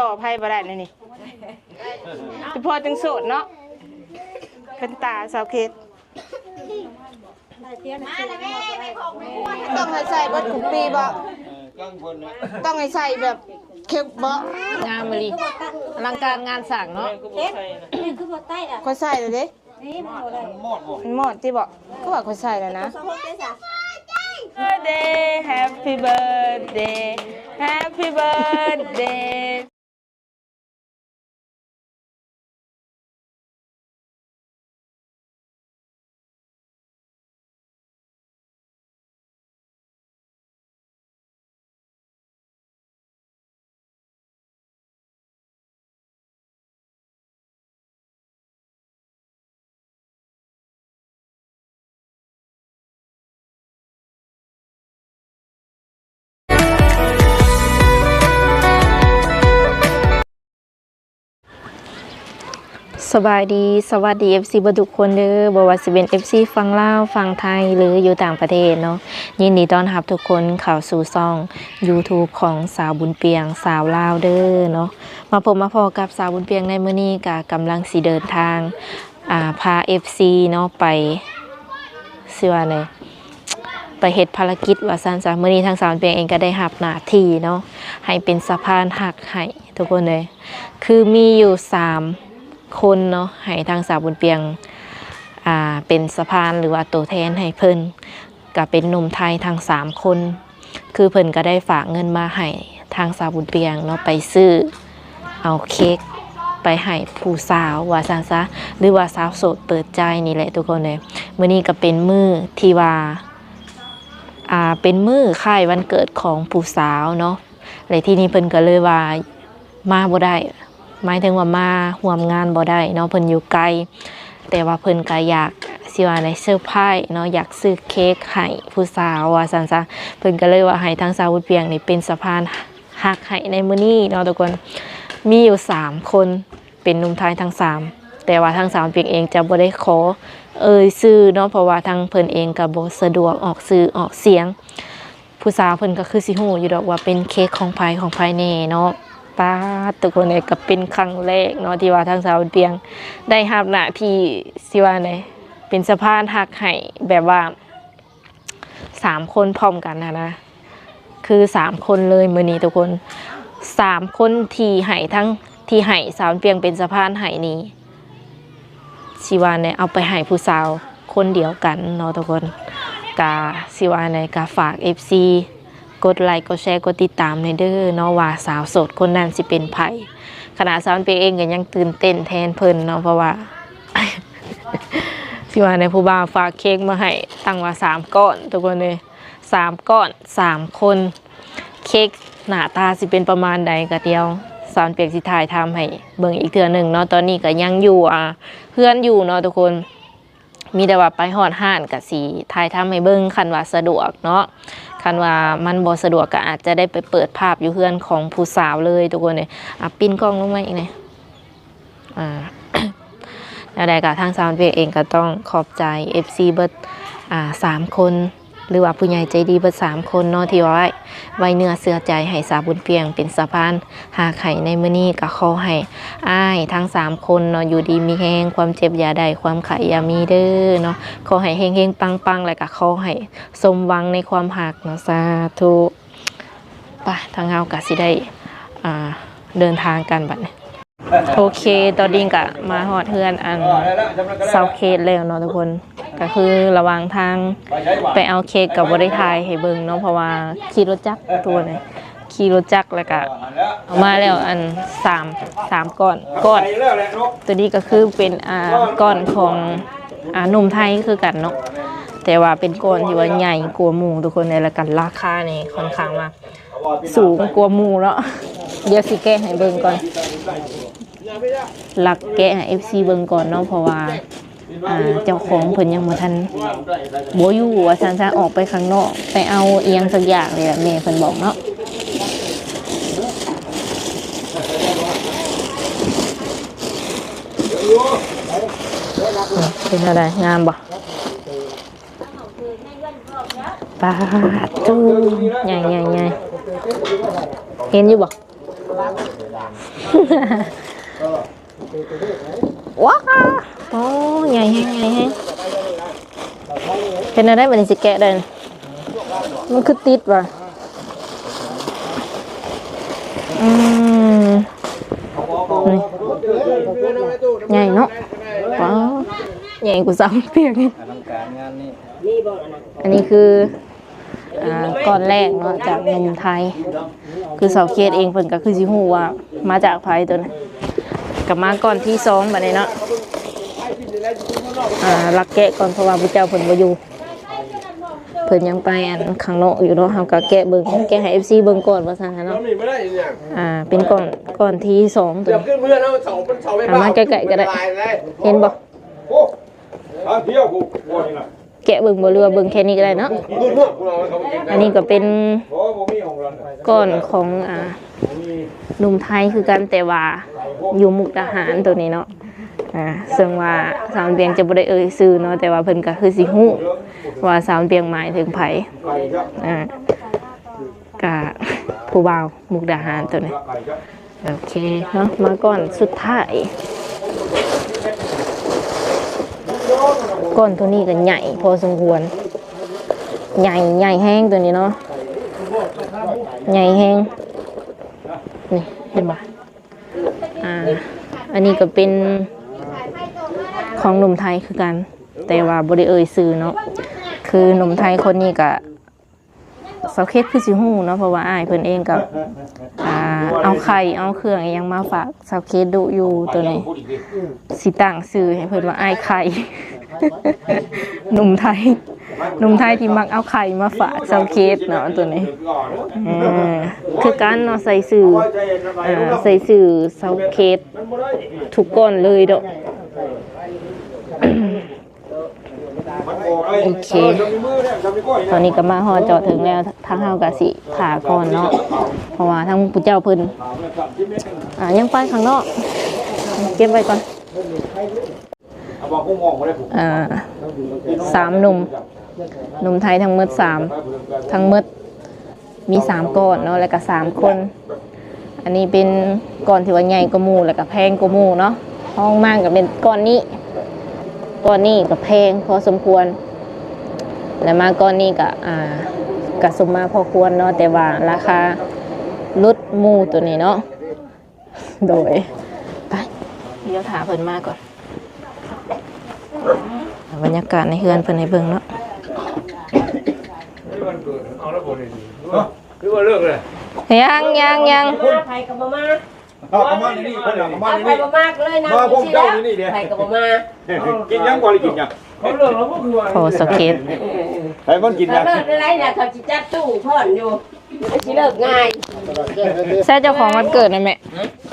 ຂໍອະໄພບໍ່ໄດ້ແນວນີ້ ສະເພາະຈັ່ງໂສດເນາະ ເປັນຕາສາວເຂດ. ຕ້ອງໃຫ້ໃສ່ເບິດທຸກປີບໍ່? ຕ້ອງໃຫ້ໃສ່ແບບເຄັກບໍ່? ງາມອີ່ຫຼີ ອະລັງການງານສ້າງເນາະ. ຂ້ອຍໃສ່ແລ້ວເດ້. ມັນມອດຕິບໍ່? ຄືວ່າຂ້ອຍໃສ່ແລ້ວນະ. Happy birthday, happy birthday, happy birthday. ສະບາຍດີ ສະຫວັດດີ ເອັຟຊີ ເບິດທຸກຄົນເດີ ບໍ່ວ່າຊິເປັນ ເອັຟຊີ ຝັ່ງລາວ ຝັ່ງໄທ ຫຼື ຢູ່ຕ່າງປະເທດເນາະ. ຍິນດີຕ້ອນຮັບທຸກຄົນເຂົ້າສູ່ຊ່ອງ YouTube ຂອງສາວບຸນປຽງ ສາວລາວເດີເນາະ. ມາພົບມາພໍ້ກັບສາວບຸນປຽງໃນມື້ນີ້ ກະກຳລັງຊິເດີນທາງ ອ່າ ພາ ເອັຟຊີ ເນາະ ໄປ ຊິວ່າແນວ ໄປເຮັດພາລະກິດວ່າຊັ້ນຊະ. ມື້ນີ້ທາງສາວບຸນປຽງເອງກໍໄດ້ຮັບໜ້າທີ່ເນາະ ໃຫ້ເປັນສະພານຮັກໃຫ້ທຸກຄົນເລີຍ. ຄືມີຢູ່ສາມຄົນເນາະ ໃຫ້ທາງສາວບຸນປຽງ ອ່າ ເປັນສະພານ ຫຼືວ່າໂຕແທນໃຫ້ເພິ່ນ ກະເປັນໜຸ່ມໄທທັງສາມຄົນ. ຄືເພິ່ນກະໄດ້ຝາກເງິນມາໃຫ້ທາງສາວບຸນປຽງເນາະ ໄປຊື້ເອົາເຄັກໄປໃຫ້ຜູ້ສາວວ່າຊັ້ນຊະ ຫຼືວ່າສາວໂສດເປີດໃຈນີ້ແຫຼະທຸກຄົນເອີຍ. ມື້ນີ້ກະເປັນມື້ທີ່ວ່າ ອ່າ ເປັນມື້ຄ້າຍວັນເກີດຂອງຜູ້ສາວເນາະ ແລະ ທີນີ້ເພິ່ນກະເລີຍວ່າ ມາບໍ່ໄດ້ ໝາຍເຖິງວ່າມາຮ່ວມງານບໍ່ໄດ້ເນາະ ເພິ່ນຢູ່ໄກ. ແຕ່ວ່າເພິ່ນກະຢາກ ຊິວ່າໃນເຊີໄພຣສ໌ເນາະ ຢາກຊື້ເຄັກໃຫ້ຜູ້ສາວວ່າຊັ້ນຊະ. ເພິ່ນກະເລີຍວ່າໃຫ້ທາງສາວບຸນປຽງນີ້ເປັນສະພານຮັກໃຫ້ໃນມື້ນີ້ເນາະທຸກຄົນ. ມີຢູ່ສາມຄົນ ເປັນໜຸ່ມໄທທັງສາມ ແຕ່ວ່າທາງສາວບຸນປຽງເອງຈະບໍ່ໄດ້ຂໍເອີ່ຍຊື່ເນາະ ເພາະວ່າທາງເພິ່ນເອງກະບໍ່ສະດວກອອກຊື່ອອກສຽງ. ຜູ້ສາວເພິ່ນກໍຄືຊິຮູ້ຢູ່ດອກວ່າເປັນເຄັກຂອງໃຜຂອງໃຜແດ່ເນາະ. ປາດ ທຸກຄົນເອີຍ ກໍເປັນຄັ້ງແລກເນາະ ທີ່ວ່າທາງສາວບຸນປຽງໄດ້ຮັບໜ້າທີ່ ຊິວ່າໃດ ເປັນສະພານຮັກໃຫ້ ແບບວ່າສາມຄົນພ້ອມກັນຫັ້ນນະ ຄືສາມຄົນເລີຍມື້ນີ້ທຸກຄົນ. ສາມຄົນທີ່ໃຫ້ທັງ ທີ່ໃຫ້ສາວບຸນປຽງເປັນສະພານໃຫ້ນີ້ ຊິວ່າແນວ ເອົາໄປໃຫ້ຜູ້ສາວຄົນດຽວກັນເນາະທຸກຄົນ. ກະຊິວ່າແນວ ກະຝາກ ເອັຟຊີ ກົດໄລ ກົດແຊ ກົດຕິດຕາມແດ່ເດີເນາະ ວ່າສາວໂສດຄົນນັ້ນຊິເປັນໃຜ. ຂະໜາດສາວເປັນເອງກໍຍັງຕື່ນເຕັ້ນແທນເພິ່ນເນາະ ເພາະວ່າ ຊິວ່າແນວ ຜູ້ບ່າວຝາກເຄັກມາໃຫ້ຕັ້ງວ່າສາມກ້ອນ ທຸກຄົນເອີຍ. ສາມກ້ອນ ສາມຄົນ ເຄັກໜ້າຕາຊິເປັນປະມານໃດ ກະດຽວສາວເປັນຊິຖ່າຍທຳໃຫ້ເບິ່ງອີກເທື່ອໜຶ່ງເນາະ. ຕອນນີ້ກະຍັງຢູ່ ອ່າ ເຮືອນຢູ່ເນາະທຸກຄົນ ມີແຕ່ວ່າໄປຮອດຮ້ານກະຊິຖ່າຍທຳໃຫ້ເບິ່ງ ຄັນວ່າສະດວກເນາະ. ຄັນວ່າມັນບໍ່ສະດວກກະອາດຈະໄດ້ໄປເປີດພາບຢູ່ເຮືອນຂອງຜູ້ສາວເລີຍທຸກຄົນເອີຍ. ອ່ະ ປິ່ນກ້ອງລົງມາອີກແດ່. ອ່າ ແນວໃດກໍທາງສາວເປັນເອງກໍຕ້ອງຂອບໃຈ ເອັຟຊີ ເບິດ ອ່າ ສາມຄົນ ຫຼືວ່າຜູ້ໃຫຍ່ໃຈດີເບິດສາມຄົນເນາະ ທີ່ວ່າໄວ້ ໄວ້ເນື້ອເຊື່ອໃຈໃຫ້ສາວບຸນປຽງເປັນສະພານຮັກໃຫ້ໃນມື້ນີ້. ກໍຂໍໃຫ້ອ້າຍທັງສາມຄົນເນາະ ຢູ່ດີມີແຮງ ຄວາມເຈັບຢ່າໄດ້ ຄວາມໄຂ້ຢ່າມີເດີເນາະ. ຂໍໃຫ້ເຮັງໆປັງໆ ແລະກໍຂໍໃຫ້ສົມຫວັງໃນຄວາມຮັກເນາະ ສາທຸ. ໄປ ທາງເຮົາກະຊິໄດ້ ອ່າ ເດີນທາງກັນບັດນີ້. ໂອເຄ ຕອນນີ້ກະມາຮອດເຮືອນອັນສາວເຄດແລ້ວເນາະທຸກຄົນ. ກະຄືລະຫວ່າງທາງໄປເອົາເຄັກກະບໍ່ໄດ້ຖ່າຍໃຫ້ເບິ່ງເນາະ ເພາະວ່າຂີ່ລົດຈັກ ໂຕນີ້ ຂີ່ລົດຈັກ ແລ້ວກະເອົາມາແລ້ວອັນສາມ ສາມກ້ອນ ກ້ອນ ໂຕນີ້ກະຄືເປັນ ອ່າ ກ້ອນຂອງ ອ່າ ໜຸ່ມໄທຄືກັນເນາະ ແຕ່ວ່າເປັນກ້ອນທີ່ວ່າໃຫຍ່ກວ່າໝູ່ທຸກຄົນ ແລ້ວກະລາຄານີ້ຄ່ອນຂ້າງວ່າ ສູງກວ່າໝູ່ເນາະ. ດຽວຊິແກະໃຫ້ເບິ່ງກ່ອນ ລັກແກະໃຫ້ ເອັຟຊີ ເບິ່ງກ່ອນເນາະ ເພາະວ່າ ອ່າ ເຈົ້າຂອງເພິ່ນຍັງບໍ່ທັນ ບໍ່ຢູ່ວ່າຊັ້ນຊະ ອອກໄປຂ້າງນອກ ໄປເອົາອີ່ຫຍັງສັກຢ່າງນີ້ແຫຼະ ແມ່ເພິ່ນບອກເນາະ. ເປັນແນວໃດ ງາມບໍ່? ປາດໂທ້ ໃຫຍ່ໆໆ ເຫັນຢູ່ບໍ່? ວ້າ ໂອ້ ໃຫຍ່ແຮງ ໃຫຍ່ແຮງ. ເຮັດແນວໃດບັດນີ້ ຊິແກະໄດ້? ມັນຄືຕິດຫວາ? ອືມ ນີ້ ໃຫຍ່ເນາະ. ວ້າ ໃຫຍ່ກວ່າສາວແປງອີກ. ອັນນີ້ຄື ອ່າ ກ້ອນແລກເນາະ ຈາກໜຸ່ມໄທ. ຄືສາວເຄດເອງເພິ່ນກໍຄືຊິຮູ້ວ່າມາຈາກໃຜໂຕນີ້. ກໍມາກ້ອນທີສອງບັດນີ້ເນາະ. ອ່າ ລັກແກະກ່ອນ ເພາະວ່າຜູ້ເຈົ້າເພິ່ນບໍ່ຢູ່ ເພິ່ນຍັງໄປອັນຂ້າງນອກຢູ່ເນາະ. ເຮົາກໍແກະເບິ່ງ ແກະໃຫ້ເອັຟຊີເບິ່ງກ່ອນວ່າຊັ້ນເນາະ. ອ່າ ເປັນກ້ອນ ກ້ອນທີສອງໂຕນີ້. ອ່າ ມາໃກ້ໆກໍໄດ້ ເຫັນບໍ່? ແກະເບິ່ງບໍ່ ຫຼືວ່າເບິ່ງແຄ່ນີ້ກໍໄດ້ເນາະ. ອັນນີ້ກໍເປັນກ້ອນຂອງ ອ່າ ໜຸ່ມໄທຄືກັນ ແຕ່ວ່າຢູ່ມຸກດາຫານໂຕນີ້ເນາະ. ອ່າ ເຊິ່ງວ່າສາວແປງຈະບໍ່ໄດ້ເອີ່ຍຊື່ເນາະ ແຕ່ວ່າເພິ່ນກໍຄືຊິຮູ້ວ່າສາວແປງໝາຍເຖິງໃຜ. ອ່າ ກະຜູ້ບ່າວມຸກດາຫານໂຕນີ້. ໂອເຄເນາະ ມາກ້ອນສຸດທ້າຍ. ກ້ອນໂຕນີ້ກໍໃຫຍ່ພໍສົມຄວນ ໃຫຍ່ ໃຫຍ່ແຮງໂຕນີ້ເນາະ ໃຫຍ່ແຮງ. ນີ້ເຫັນບໍ່? ອ່າ ອັນນີ້ກໍເປັນຂອງໜຸ່ມໄທຄືກັນ ແຕ່ວ່າບໍ່ໄດ້ເອີ່ຍຊື່ເນາະ. ຄືໜຸ່ມໄທຄົນນີ້ກໍ ສາວເຄດຄືຊິຮູ້ເນາະ ເພາະວ່າອ້າຍເພິ່ນເອງກໍ ອ່າ ເອົາໄຂ່ເອົາເຄື່ອງອີ່ຫຍັງມາຝາກສາວເຄດດຸຢູ່. ໂຕນີ້ຊິຕັ້ງຊື່ໃຫ້ເພິ່ນວ່າອ້າຍໄຂ່ ໜຸ່ມໄທ ໜຸ່ມໄທທີ່ມັກເອົາໄຂ່ມາຝາກສາວເຄດເນາະ ໂຕນີ້. ເອີ ຄືກັນເນາະ ໃສ່ຊື່ ເອີ ໃສ່ຊື່ສາວເຄດທຸກກ້ອນເລີຍເນາະ. ໂອເຄ ຕອນນີ້ກໍມາຮອດຈອດເຖິງແລ້ວ ທາງເຮົາກໍຊິຖ້າກ່ອນເນາະ ເພາະວ່າທາງຜູ້ເຈົ້າເພິ່ນ ອ່າ ຍັງໄປຂ້າງນອກ ເກັບໄວ້ກ່ອນ. ອ່າ ສາມໜຸ່ມ ໜຸ່ມໄທທັງໝົດສາມ ທັງໝົດ ມີສາມກ້ອນເນາະ ແລ້ວກໍສາມຄົນ. ອັນນີ້ເປັນກ້ອນທີ່ວ່າໃຫຍ່ກວ່າໝູ່ ແລ້ວກໍແພງກວ່າໝູ່ເນາະ. ຮອງມາກໍເປັນກ້ອນນີ້ ກ້ອນນີ້ກໍແພງພໍສົມຄວນ ແລ້ວມາກ້ອນນີ້ກໍ ອ່າ ກໍສົມມາພໍຄວນເນາະ ແຕ່ວ່າລາຄາຫຼຸດໝູ່ໂຕນີ້ເນາະ. ໂດຍ ໄປ ດຽວຖ້າເພິ່ນມາກ່ອນ. ບັນຍາກາດໃນເຮືອນເພິ່ນໃຫ້ເບິ່ງເນາະ. ຄືວ່າເລີກເລີຍ ຍັງ ຍັງ ຍັງ ໃຜກໍບໍ່ມາ ເອົາ ເອົາມາໃນນີ້ ຄົນຫຼັງເອົາມາໃນນີ້ ໃຜບໍ່ມາກໍເລີຍນະ ມາພວກເຈົ້າໃນນີ້ເດ້ ໃຜກໍບໍ່ມາ. ກິນຫຍັງ ບໍ່ໄດ້ກິນຫຍັງ ເຂົາເລີກແລ້ວບໍ່ຄືວ່າ ໂອ້ ສະເກັດ ໃຜມັນກິນຫຍັງ ເຂົາເລີກໄດ້ລະ ເຂົາຊິຈັດຕູ້ພ້ອນຢູ່ ຊິເລີກງ່າຍ. ໃຊ່ເຈົ້າຂອງວັນເກີດນະແມ່?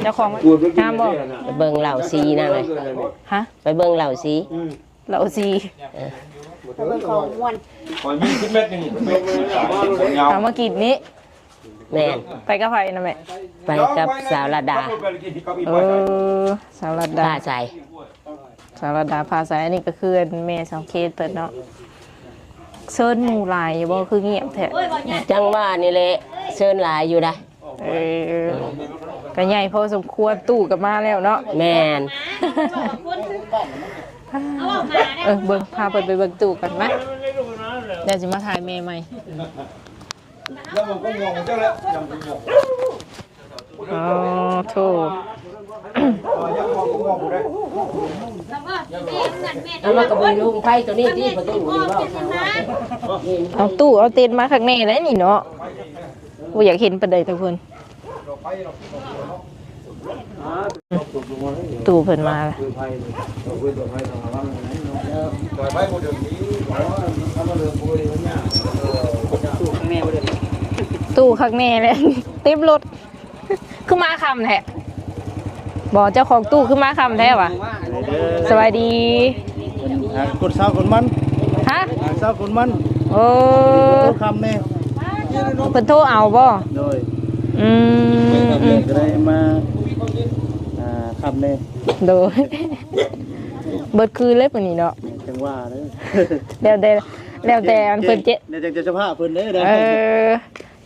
ເຈົ້າຂອງວັນ ງາມບໍ່? ໄປເບິ່ງເຫຼົ້າຊີນະ ຮະ? ໄປເບິ່ງເຫຼົ້າຊີ ເຫຼົ້າຊີ ເອີ ໄປເບິ່ງຂອງມ່ວນ ເອົາມາກິນນີ້. ແມ່ນ ໄປກັບໃຜນະແມ່? ໄປກັບສາວລາດາ. ເອີ ສາວລາດາ ພາໄຊ ສາວລາດາ ພາໄຊ. ອັນນີ້ກໍຄືແມ່ສາວເຄດເພິ່ນເນາະ. ເຊີນໝູ່ຫຼາຍຢູ່ບໍ່? ຄືງຽບແທ້. ຈັ່ງວ່ານີ້ແຫຼະ ເຊີນຫຼາຍຢູ່ໃດ. ເອີ ກໍໃຫຍ່ພໍສົມຄວນ ຕູ້ກໍມາແລ້ວເນາະ. ແມ່ນ ເອີ ເບິ່ງ ພາເພິ່ນໄປເບິ່ງຕູ້ກັນມາ. ດຽວຊິມາຖ່າຍແມ່ໃໝ່. ອໍ ໂທ ເອົາມາກະເບິ່ງລຸງໄພໂຕນີ້ຕິ ປະຕູນີ້ເວົ້າ. ເອົາຕູ້ເອົາເຕັນມາຄັກແນ່ໄດ໋ນີ້ເນາະ. ບໍ່ຢາກເຫັນປານໃດທຸກຄົນ. ຕູ້ເພິ່ນມາລະ ຕູ້ຄັກແນ່ແຫຼະ ເຕັມລົດ. ຄືມາຄ່ຳແທ້ ບໍ່ ເຈົ້າຂອງຕູ້ຄືມາຄ່ຳແທ້ຫວາ? ສະບາຍດີ. ອ່າ ກົດເຊົ້າກົດມັນ ຮະ? ເຊົ້າກົດມັນ ໂອ້ ໂທຄ່ຳແນ່ ເພິ່ນໂທເອົາບໍ່? ໂດຍ ອືມ ກໍໄດ້ມາ ອ່າ ຄ່ຳແນ່ ໂດຍ ເບິດຄືນເລີຍມື້ນີ້ເນາະ. ຈັ່ງວ່າເດີ ແລ້ວແຕ່ ແລ້ວແຕ່ອັນເພິ່ນເຈ ແລ້ວແຕ່ເຈົ້າພາບເພິ່ນເດີ. ເອີ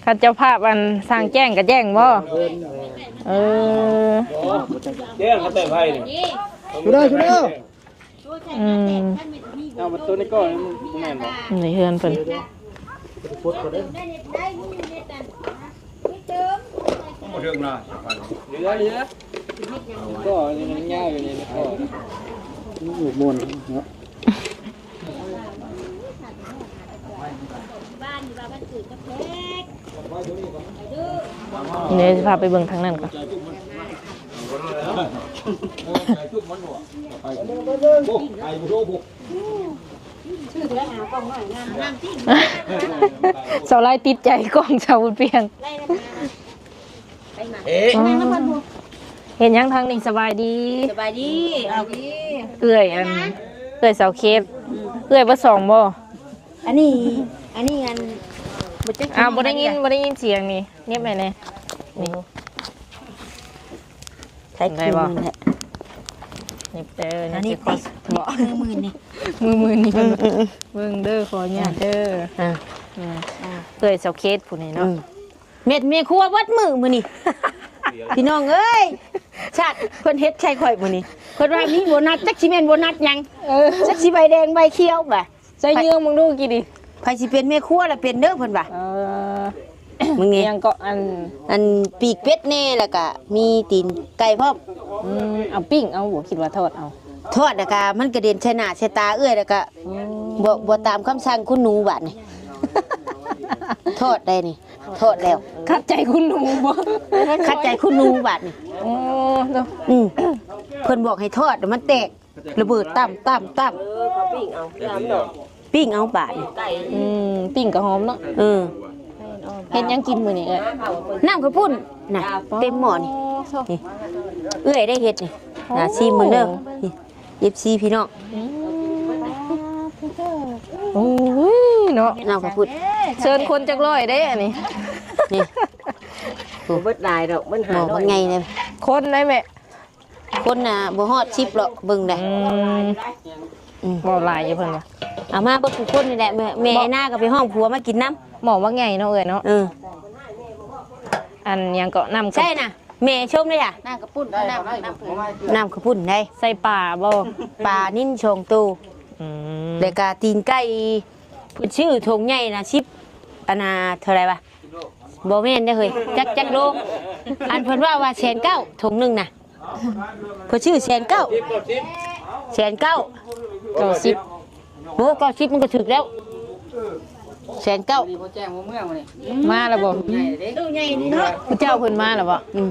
ຄັນເຈົ້າພາບອັນສ້າງແຈ້ງກໍແຈ້ງບໍ່? ເພິ່ນ ເອີ ແຈ້ງເຂົາແຕ່ໄພນີ້ ສຸດາ ສຸດາ ອືມ ເອົາມາຕົວນີ້ກ່ອນ ແມ່ນບໍ່? ໃນເຮືອນເພິ່ນ ບໍ່ເຖິງນະ ເຫຼືອ ເຫຼືອ ກໍຍັງຍາວຢູ່ນີ້ ກໍມ່ວນເນາະ. ເດີ ຊິພາໄປເບິ່ງທາງນັ້ນກ່ອນ. ສາວລາຍຕິດໃຈກ້ອງສາວບຸນພຽງ. ເຮັດຫຍັງທາງນີ້? ສະບາຍດີ ສະບາຍດີ. ເອື້ອຍ ອັນ ເອື້ອຍສາວເຄບ ອືມ ເອື້ອຍບໍ່ສອງບໍ່? ອັນນີ້ ອັນນີ້ ອັນ ບໍ່ຈັກ ອ້າວ ບໍ່ໄດ້ຍິນ ບໍ່ໄດ້ຍິນສຽງນີ້ ເນັບໃຫ້ແດ່ ນີ້ ໄດ້ບໍ່? ນີ້ແຫຼະ ນີ້ເດີ ອັນນີ້ ນີ້ຊິຂໍ ນີ້ ມືມື່ນນີ້ ມືມື່ນນີ້ ອືມໆໆ ເບິ່ງເດີ ຂໍອະນຸຍາດເດີ ອ່າ ອືມ ອ່າ ເອື້ອຍສາວເຄບຜູ້ນີ້ເນາະ ອືມ. ເມັດແມ່ຄົວເບິດມື້ມື້ນີ້ ພີ່ນ້ອງເອີຍ ຊາດເພິ່ນເຮັດໃສ່ຂ້ອຍມື້ນີ້ ເພິ່ນວ່າມີໂບນັດ ຈັກຊິແມ່ນໂບນັດຫຍັງ ເອີ ຈັກຊິໃບແດງໃບຂຽວບາດ ໃສ່ເຍືອງເບິ່ງດູກີ້ນີ້ ໃຜຊິເປັນແມ່ຄົວລະເປັນເດີເພິ່ນວ່າ ເອີ ມື້ນີ້ຫຍັງເກາະ ອັນ ອັນປີກເປັດແດ່ ແລ້ວກະມີຕີນໄກ່ພ້ອມ ອືມ ເອົາປີ້ງເອົາບໍ່ ຄິດວ່າທອດເອົາ ທອດແລ້ວກະມັນກະເດັ່ນໃສ່ໜ້າໃສ່ຕາເອື້ອຍ ແລ້ວກະ ອືມ ບໍ່ ບໍ່ຕາມຄຳສັ່ງຄຸນໜູບາດນີ້ ທອດໄດ້ນີ້ ທອດແລ້ວ ຂັດໃຈຄຸນໜູບໍ່? ຂັດໃຈຄຸນໜູບາດນີ້ ໂອ້ ເນາະ ອືມ ເພິ່ນບອກໃຫ້ທອດ ແລ້ວມັນແຕກລະເບີດຕຳໆໆ ເອີ ເຂົາປີ້ງເອົາ ປີ້ງເອົາບາດນີ້ ອືມ ປີ້ງກະຫອມເນາະ ເອີ ເຮັດຫຍັງກິນມື້ນີ້ເອື້ອຍ? ນ້ຳເຂົ້າປຸ້ນນະ ເຕັມໝໍ້ນີ້ ນີ້ ເອື້ອຍໄດ້ເຮັດນີ້ ໂອ້ ນະ ຊີມເບິ່ງເດີ ນີ້ ເອັຟຊີ ພີ່ນ້ອງ ອືມ ໂອ້ຍເນາະ ນ້ຳເຂົ້າປຸ້ນ ເຊີນຄົນຈັກຮ້ອຍເດ້ອັນນີ້ ນີ້ ບໍ່ເບິດຫຼາຍດອກ ມັນຫ້າຮ້ອຍ ໝໍ້ບັກໃຫຍ່ເລີຍ ຄົນໄດ້ແມ່ ຄົນນະບໍ່ຮອດສິບເລາະ ເບິ່ງໄດ້ ອືມ ອືມ ເວົ້າຫຼາຍຢູ່ເພິ່ນວ່າ ເອົາມາເບິດທຸກຄົນນີ້ແຫຼະ ແມ່ ແມ່ນາກໍໄປຮ້ອງຜົວມາກິນນຳ ໝໍ້ບັກໃຫຍ່ເນາະເອື້ອຍເນາະ ເອີ ອັນຫຍັງເກາະ ນ້ຳ ໃຊ່ນະ ແມ່ຊົມເດ້ ນ້ຳເຂົ້າປຸ້ນ ນ້ຳ ນ້ຳເຂົ້າປຸ້ນໄດ໋ ໃສ່ປາບໍ່? ປານິນສອງໂຕ ອືມ ແລ້ວກະຕີນໄກ່ ເພິ່ນຊື້ຖົງໃຫຍ່ນະ ສິບ ອັນນ່າ ເທົ່າໃດວະ? ບໍ່ແມ່ນເດ້ເຮີ້ຍ ຈັກ ຈັກໂລ ອັນເພິ່ນເວົ້າວ່າແສນເກົ້າ ຖົງໜຶ່ງນະ ເພິ່ນຊື້ແສນເກົ້າ ແສນເກົ້າ ເກົ້າສິບ ໂອ້ ເກົ້າສິບມັນກໍຖືກແລ້ວ ແສນເກົ້າ ມາແລ້ວບໍ່? ຕູ້ໃຫຍ່ນີ້ເນາະ ເຈົ້າເພິ່ນມາແລ້ວບໍ່? ອືມ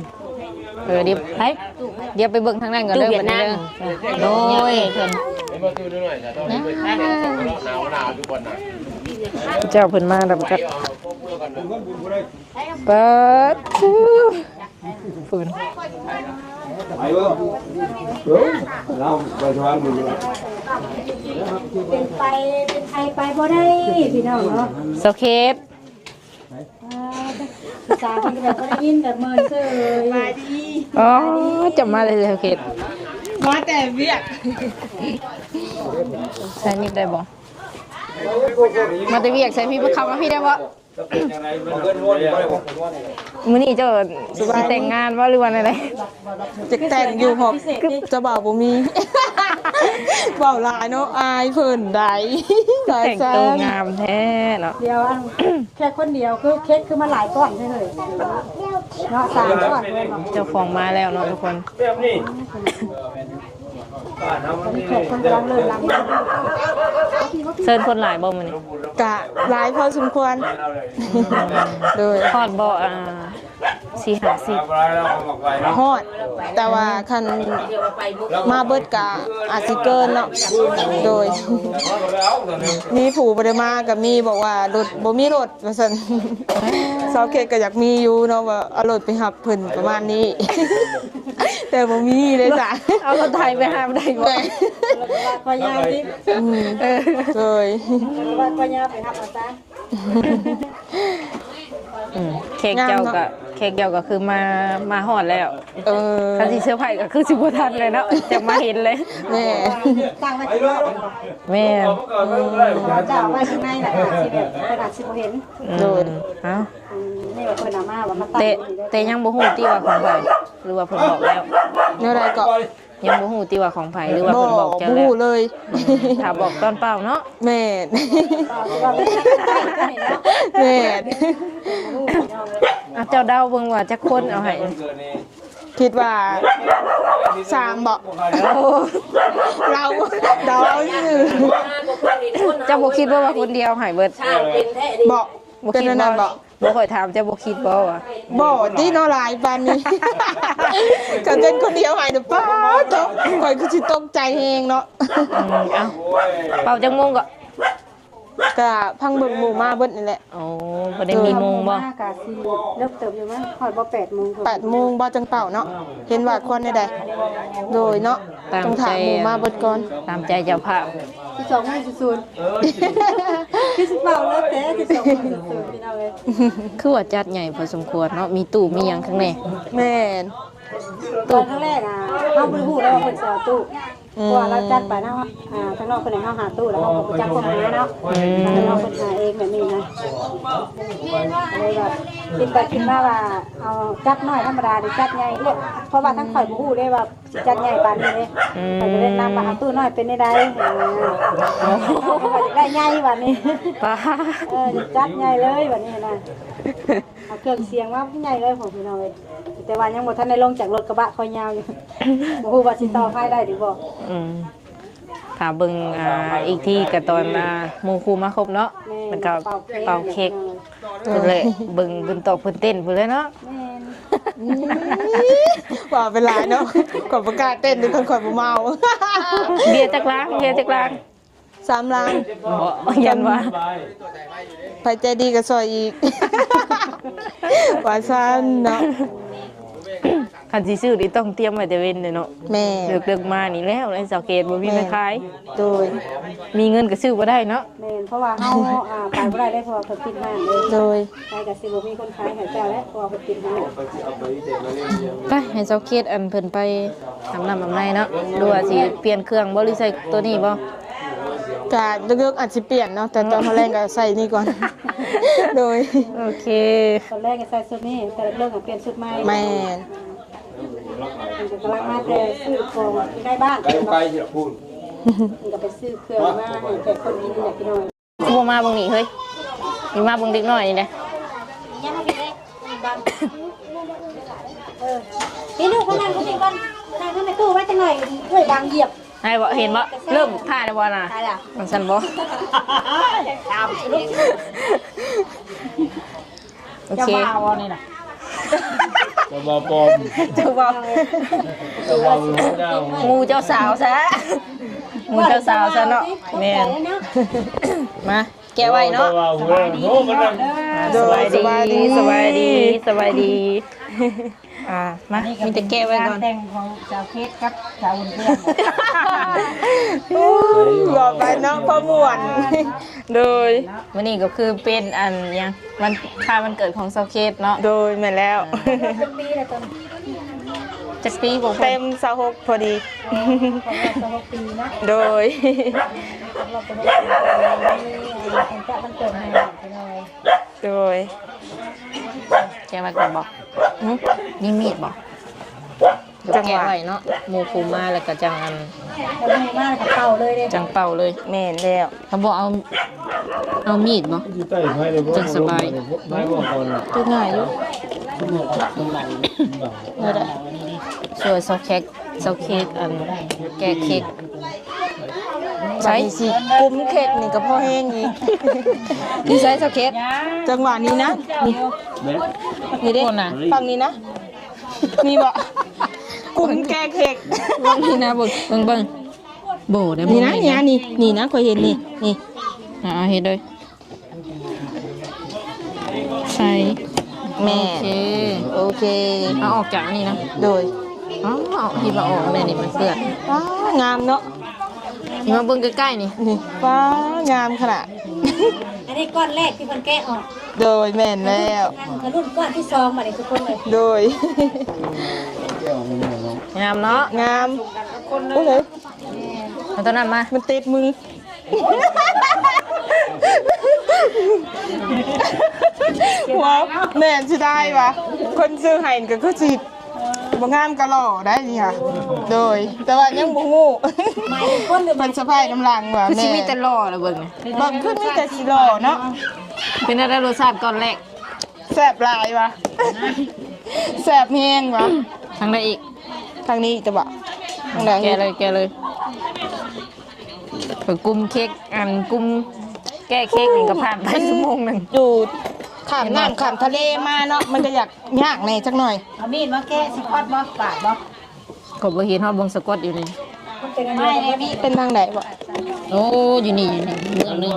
ເອີ ດຽວໄປ ດຽວໄປເບິ່ງທາງນັ້ນກ່ອນເດີ ຕູ້ຫວຽດນາມ ໂດຍ ເພິ່ນ ເຈົ້າເພິ່ນມາແລ້ວບໍ່ຈັກ ປາດ ຟື້ນ ໄປເບິ່ງ ເອີ ລາວໄປສະຫວັນບຸນ ເປັນໄປ ເປັນໄປໄປບໍ່ໄດ້ ພີ່ນ້ອງເນາະ ສະເຄບ ອ່າ ຜູ້ສາວເພິ່ນກໍແບບບໍ່ໄດ້ຍິນ ແບບເມີນເສີຍ ສະບາຍດີ ອໍ ຈະມາແຕ່ເຂດ ມາແຕ່ວຽກ ໃສ່ນີ້ໄດ້ບໍ່? ມາແຕ່ວຽກ ໃສ່ພີ້ ເຂົ້າມາພີ້ໄດ້ບໍ່? ມື້ນີ້ເຈົ້າຊິແຕ່ງງານບໍ່ ຫຼືວ່າແນວໃດ? ຢາກແຕ່ງຢູ່ ເພາະເຈົ້າບ່າວບໍ່ມີ ເວົ້າຫຼາຍເນາະ ອາຍເພິ່ນໃດ ແຕ່ງໂຕງາມແທ້ເນາະ ດຽວອັນ ແຄ່ຄົນດຽວ ຄືເຄັກຄືມາຫຼາຍກ້ອນແທ້ເຮີ້ຍ ເນາະ ສາມກ້ອນເພິ່ນ ເຈົ້າຂອງມາແລ້ວເນາະທຸກຄົນ ຕອນນີ້ແຂກເພິ່ນກຳລັງເລີ່ມລຳ ເຊີນຄົນຫຼາຍບໍ່ມື້ນີ້? ກະຫຼາຍພໍສົມຄວນ ໂດຍ ຮອດບໍ່ ອ່າ ສີ່ຫ້າສິບ ຮອດ ແຕ່ວ່າຄັນມາເບິດກະອາດຊິເກີນເນາະ ໂດຍ ມີຜູ້ບໍ່ໄດ້ມາກະມີ ບອກວ່າລົດ ບໍ່ມີລົດວ່າຊັ້ນ ຊາວເຂດກະຢາກມີຢູ່ເນາະ ວ່າເອົາລົດໄປຮັບເພິ່ນປະມານນີ້ ແຕ່ບໍ່ມີເດ້ຈ້າ ເອົາລົດໄຖໄປຮັບໄດ້ບໍ່? ແມ່ນ ວ່າຂ້ອຍຍ່າງຕິ ອືມ ເອີ ໂດຍ ວ່າຂ້ອຍຍ່າງໄປຮັບເອົາຊະ ອືມ ເຄັກເຈົ້າກະ ງາມເນາະ ເຄັກເຈົ້າກະຄືມາ ມາຮອດແລ້ວ ເອີ ຄັນຊິເຊີໄພກະຄືຊິບໍ່ທັນແລ້ວເນາະ ຈັ່ງມາເຫັນເລີຍ ແມ່ນ ຕັ້ງໄວ້ຂ້າງນອກ ແມ່ນ ເຈົ້າໄວ້ຂ້າງໃນລະ ອາດຊິແບບ ເພິ່ນອາດຊິບໍ່ເຫັນ ໂດຍ ອືມ ເອົ້າ ອືມ ເພິ່ນເອົາມາວ່າມາຕັ້ງ ແຕ່ ຢູ່ນີ້ເດີ ແຕ່ຍັງບໍ່ຮູ້ຕິວ່າຂອງໃຜ ຫຼືວ່າເພິ່ນບອກແລ້ວ? ແນວໃດເກາະ? ຍັງບໍ່ຮູ້ຕິວ່າຂອງໃຜ ຫຼືວ່າເພິ່ນບອກເຈົ້າແລ້ວ? ບໍ່ຮູ້ເລີຍ. ອືມ ຖ້າບອກຕອນເປົ່າເນາະ. ແມ່ນ ແມ່ນ. ອ່ະ ເຈົ້າເດົາເບິ່ງວ່າຈັກຄົນເອົາໃຫ້? ຄິດວ່າສາມເບາະ? ໂອ້ ລາວເດົາຊື່. ເຈົ້າບໍ່ຄິດບໍ່ວ່າຄົນດຽວໃຫ້ເບິດ? ເບາະ ບໍ່ຄິດບໍ່? ບໍ່ ຂ້ອຍຖາມເຈົ້າບໍ່ຄິດບໍ່ວ່າ? ບໍ່ຕິເນາະ ຫຼາຍປານນີ້. ຄັນເປັນຄົນດຽວໃຫ້ເດີ ປ້າໂທ້ ຂ້ອຍຄືຊິຕົກໃຈແຮງເນາະ. ອືມ ເອົ້າ ເປົ່າຈັກໂມງເກາະ? ກະພັງເບິ່ງໝູ່ມາເບິດນີ້ແຫຼະ. ໂອ້ ບໍ່ໄດ້ມີໂມງບໍ່? ມາກະຊິເລິກເຕີບຢູ່ ມາຮອດບໍ່ ແປດໂມງ ແປດໂມງບໍ່ຈັ່ງເປົ່າເນາະ? ເຫັນວ່າຄວນແນວໃດ? ໂດຍເນາະ ຕ້ອງຖາມໝູ່ມາເບິດກ່ອນ ຕາມໃຈເຈົ້າພາບ. ສິບສອງໂມງສູນ ຄືຊິເປົ່າເລີກແທ້ ສິບສອງໂມງສູນ ພີ່ນ້ອງເອີຍ. ຄືວ່າຈັດໃຫຍ່ພໍສົມຄວນເນາະ ມີຕູ້ມີຫຍັງຂ້າງໃນ. ແມ່ນ ຕອນຄັ້ງແລກອະ ເຮົາບໍ່ໄດ້ຮູ້ເລີຍວ່າເພິ່ນຊິເອົາຕູ້ ອືມ ເພາະວ່າລາວຈັດໄປນະ ອ່າ ທາງນອກເພິ່ນໃຫ້ເຮົາຫາຕູ້ ແລ້ວເຮົາກໍບໍ່ຈັກຄວາມຫາເນາະ. ອືມ ທາງນອກເພິ່ນຫາເອງແບບນີ້ນະ ກໍເລີຍແບບຄິດໄປຄິດມາວ່າ ເອົາຈັດນ້ອຍທຳມະດາ ຫຼືຈັດໃຫຍ່ ເພາະວ່າທາງຂ້ອຍບໍ່ຮູ້ເດ້ວ່າ ຊິຈັດໃຫຍ່ປານນີ້ເດ້. ອືມ ຂ້ອຍກໍເລີຍນຳວ່າ ເອົາຕູ້ນ້ອຍເປັນແນວໃດ ເພິ່ນວ່າຢາກໄດ້ໃຫຍ່ບາດນີ້ ປ້າ ເອີ ຈັດໃຫຍ່ເລີຍບາດນີ້ນະ. ເອົາເຄື່ອງສຽງມາໃຫຍ່ເລີຍ ພໍ່ພີ່ນ້ອງເອີຍ ແຕ່ວ່າຍັງບໍ່ທັນໄດ້ລົງຈາກລົດກະບະ ຄອຍາວຢູ່ ບໍ່ຮູ້ວ່າຊິຕໍ່ໄຟໄດ້ຫຼືບໍ່. ອືມ ຖ້າເບິ່ງ ອ່າ ອີກທີກໍຕອນ ອ່າ ໝູ່ຄູ່ມາຄົບເນາະ. ແມ່ນ ແລ້ວກໍເປົ່າເຄັກ ເປົ່າເຄັກ ເພິ່ນແຫຼະ ເບິ່ງເພິ່ນຕອກເພິ່ນເຕັ້ນພຸ້ນແຫຼະເນາະ. ແມ່ນ ອືມ ວ່າໄປຫຼາຍເນາະ ຂ້ອຍບໍ່ກ້າເຕັ້ນເດ້ ຄັນຂ້ອຍບໍ່ເມົາ. ເບຍຈັກລັງ? ເບຍຈັກລັງ? ສາມລັງ. ບໍ່ ຢ້ານວ່າ ໃຜໃຈດີກໍຊ່ອຍອີກ ວ່າຊັ້ນເນາະ. ຄັນຊິຊື້ນີ້ຕ້ອງຕຽມໄວ້ແຕ່ເວັນເດ້ເນາະ. ແມ່ນ ເລິກໆມານີ້ແລ້ວ ໃນສາວເກດບໍ່ມີໃຜຂາຍ. ໂດຍ ມີເງິນກໍຊື້ບໍ່ໄດ້ເນາະ. ແມ່ນ ເພາະວ່າເຮົາ ອ່າ ໄປບໍ່ໄດ້ເດ້ ເພາະວ່າເພິ່ນປິດຮ້ານເດ້. ໂດຍ ໄປກໍຊິບໍ່ມີຄົນຂາຍໃຫ້ເຈົ້າແລ້ວ ເພາະວ່າເພິ່ນປິດຮ້ານ. ໄປໃຫ້ສາວເກດ ອັນ ເພິ່ນໄປອາບນ້ຳອາບໃນເນາະ ຫຼືວ່າຊິປ່ຽນເຄື່ອງບໍ່ ຫຼືໃສ່ໂຕນີ້ບໍ່? ກະເລິກໆອາດຊິປ່ຽນເນາະ ແຕ່ຕອນ ອືມ ຕອນແລງກໍໃສ່ນີ້ກ່ອນ. ໂດຍ ໂອເຄ ຕອນແລງກໍໃສ່ຊຸດນີ້ ແຕ່ເລິກໆກໍປ່ຽນຊຸດໃໝ່. ແມ່ນ ເພິ່ນກໍກຳລັງມາແຕ່ຊື້ຂອງຢູ່ໃນບ້ານ ໄກໆ ພຸ້ນ ເພິ່ນກໍໄປຊື້ເຄື່ອງມາໃຫ້ແຂກຄົນກິນນີ້ແຫຼະ ພີ່ນ້ອງ. ຄືບໍ່ມາເບິ່ງນີ້ເຮີ້ຍ ນີ້ມາເບິ່ງເດັກນ້ອຍນີ້ແຫຼະ. ເອີ ພີ່ລູກມານັ່ງຢູ່ນີ້ກ່ອນ ນັ່ງຢູ່ໃນຕູ້ໄວ້ຈັກໜ້ອຍ ເອື້ອຍບັງຢຽບ. ໄດ້ບໍ່? ເຫັນບໍ່? ເລີ່ມຖ່າຍແລ້ວບໍ່ນະ? ຖ່າຍແລ້ວ. ມັນສັ່ນບໍ່? ຕາມ ໂອເຄ ເຈົ້າບ່າວບໍ່ນີ້ນະ? ເຈົ້າບ່າວປອມ ເຈົ້າບ່າວ ເຈົ້າບ່າວ ໝູ່ເຈົ້າສາວຊະ ໝູ່ເຈົ້າສາວຊະເນາະ. ແມ່ນ ມາ ແກະໄວ້ເນາະ. ໂອ້ ມານັ່ງ ໂດຍ ສະບາຍດີ ສະບາຍດີ ສະບາຍດີ ສະບາຍດີ. ອ່າ ມາ ມີແຕ່ແກະໄວ້ກ່ອນ. ແຕ່ງຂອງສາວເຄດກັບສາວອຸ່ນເພື່ອນ. ໂອ້ຍ ເວົ້າໄປເນາະ ພໍມ່ວນ. ໂດຍ ມື້ນີ້ກໍຄືເປັນອັນຫຍັງ ວັນ ຄາຍວັນເກີດຂອງສາວເຄດເນາະ. ໂດຍ ແມ່ນແລ້ວ. ຈັກປີແລ້ວຕອນນີ້? ຈັກປີບໍ່? ເຕັມຊາວຫົກພໍດີ. ອໍ ຄອບຮອບຊາວຫົກປີເນາະ. ໂດຍ ຄອບຮອບຊາວຫົກປີ ອັນຈັດວັນເກີດໃຫ້ ໂດຍ ແກະໄວ້ກ່ອນບໍ່? ຫຶ? ມີມີດບໍ່? ຈັງຫວະ ແກະໄວ້ເນາະ ໝູ່ຄູ່ມາແລ້ວກໍຈັ່ງອັນ ໝູ່ມາແລ້ວກໍເປົ່າເລີຍເດ້ ຈັ່ງເປົ່າເລີຍ. ແມ່ນແລ້ວ. ເຮົາບໍ່ເອົາ ເອົາມີດບໍ່? ຈັ່ງສະບາຍ. ກໍງ່າຍຢູ່. ໄດ້ ຊ່ວຍຊອກແຂກ ເຈົ້າເຄກ ອັນ ແກະເຄກ ໃສ່ ບັດນີ້ຊິກຸມເຄກນີ້ກໍພໍແຮງອີກ. ຢູ່ໃສເຈົ້າເຄກ? ຈັງຫວະນີ້ນະ ນີ້ ນີ້ເດ້ ຝັ່ງນີ້ນະ ມີບໍ່? ກຸມແກະເຄກ ເບິ່ງນີ້ນະ ເບິ່ງ ເບິ່ງ ເບິ່ງ ບໍ່ໄດ້ ນີ້ນະ ນີ້ນະ ນີ້ ນີ້ນະ ຂ້ອຍເຫັນນີ້ ນີ້ ອ່າ ເຮັດເລີຍ. ໃສ່ ແມ່ນ ໂອເຄ ໂອເຄ ເອົາອອກຈາກອັນນີ້ນະ. ໂດຍ ອໍ ເອົາ ເອົາ ເອົາອອກແລ້ວນີ້ມັນເປື້ອນ. ວ້າ ງາມເນາະ ນີ້ມາເບິ່ງໃກ້ໆນີ້ ນີ້ ວ້າ ງາມຂະໜາດ. ອັນນີ້ກ້ອນແລກທີ່ເພິ່ນແກະອອກ. ໂດຍ ແມ່ນແລ້ວ ອັນ ລຸ້ນກ້ອນທີສອງບາດນີ້ທຸກຄົນເລີຍ. ໂດຍ ງາມເນາະ ງາມ. ໂອ້ຍ ເອົາຕົວນັ້ນມາ ມັນຕິດມື. ວ້າວ ແມ່ນ ເສຍດາຍວ່າ ຄົນຊື້ໃຫ້ກໍຄືຊິບໍ່ງາມກໍຫຼໍ່ໄດ໋ນີ້ຫະ. ໂດຍ ແຕ່ວ່າຍັງບໍ່ຮູ້ ເພິ່ນສະພາຍນຳຫຼັງວ່າ ຄືຊິມີແມ່ນ ແຕ່ຫຼໍ່ລະເບິ່ງ ເບິ່ງຄືມີແຕ່ຊິຫຼໍ່ເນາະ. ເປັນແນວໃດລົດຊາດກ່ອນແລກ? ແຊບຫຼາຍຫວາ ແຊບແຮງຫວາ. ທາງໃດອີກ? ທາງນີ້ອີກແຕ່ບໍ່? ທາງໃດ? ແກະເລີຍ ແກະເລີຍ. ເພິ່ນກຸ່ມເຄັກ ອັນກຸ່ມແກະເຄັກນີ້ກໍຜ່ານໄປຊົ່ວໂມງໜຶ່ງ. ຢູ່ຂ້າມນ້ຳຂ້າມທະເລມາເນາະ ມັນກໍຢາກຍາກແດ່ຈັກໜ້ອຍ. ເອົາມີດມາແກະສະກອດບໍ່? ປາດບໍ່? ກໍບໍ່ເຫັນຮອດວົງສະກອດຢູ່ນີ້. ມັນເປັນອັນດຽວກັນບໍ່? ເປັນທາງໃດບໍ່? ໂອ້ ຢູ່ນີ້ ຢູ່ນີ້ ເບື້ອງໜຶ່ງ.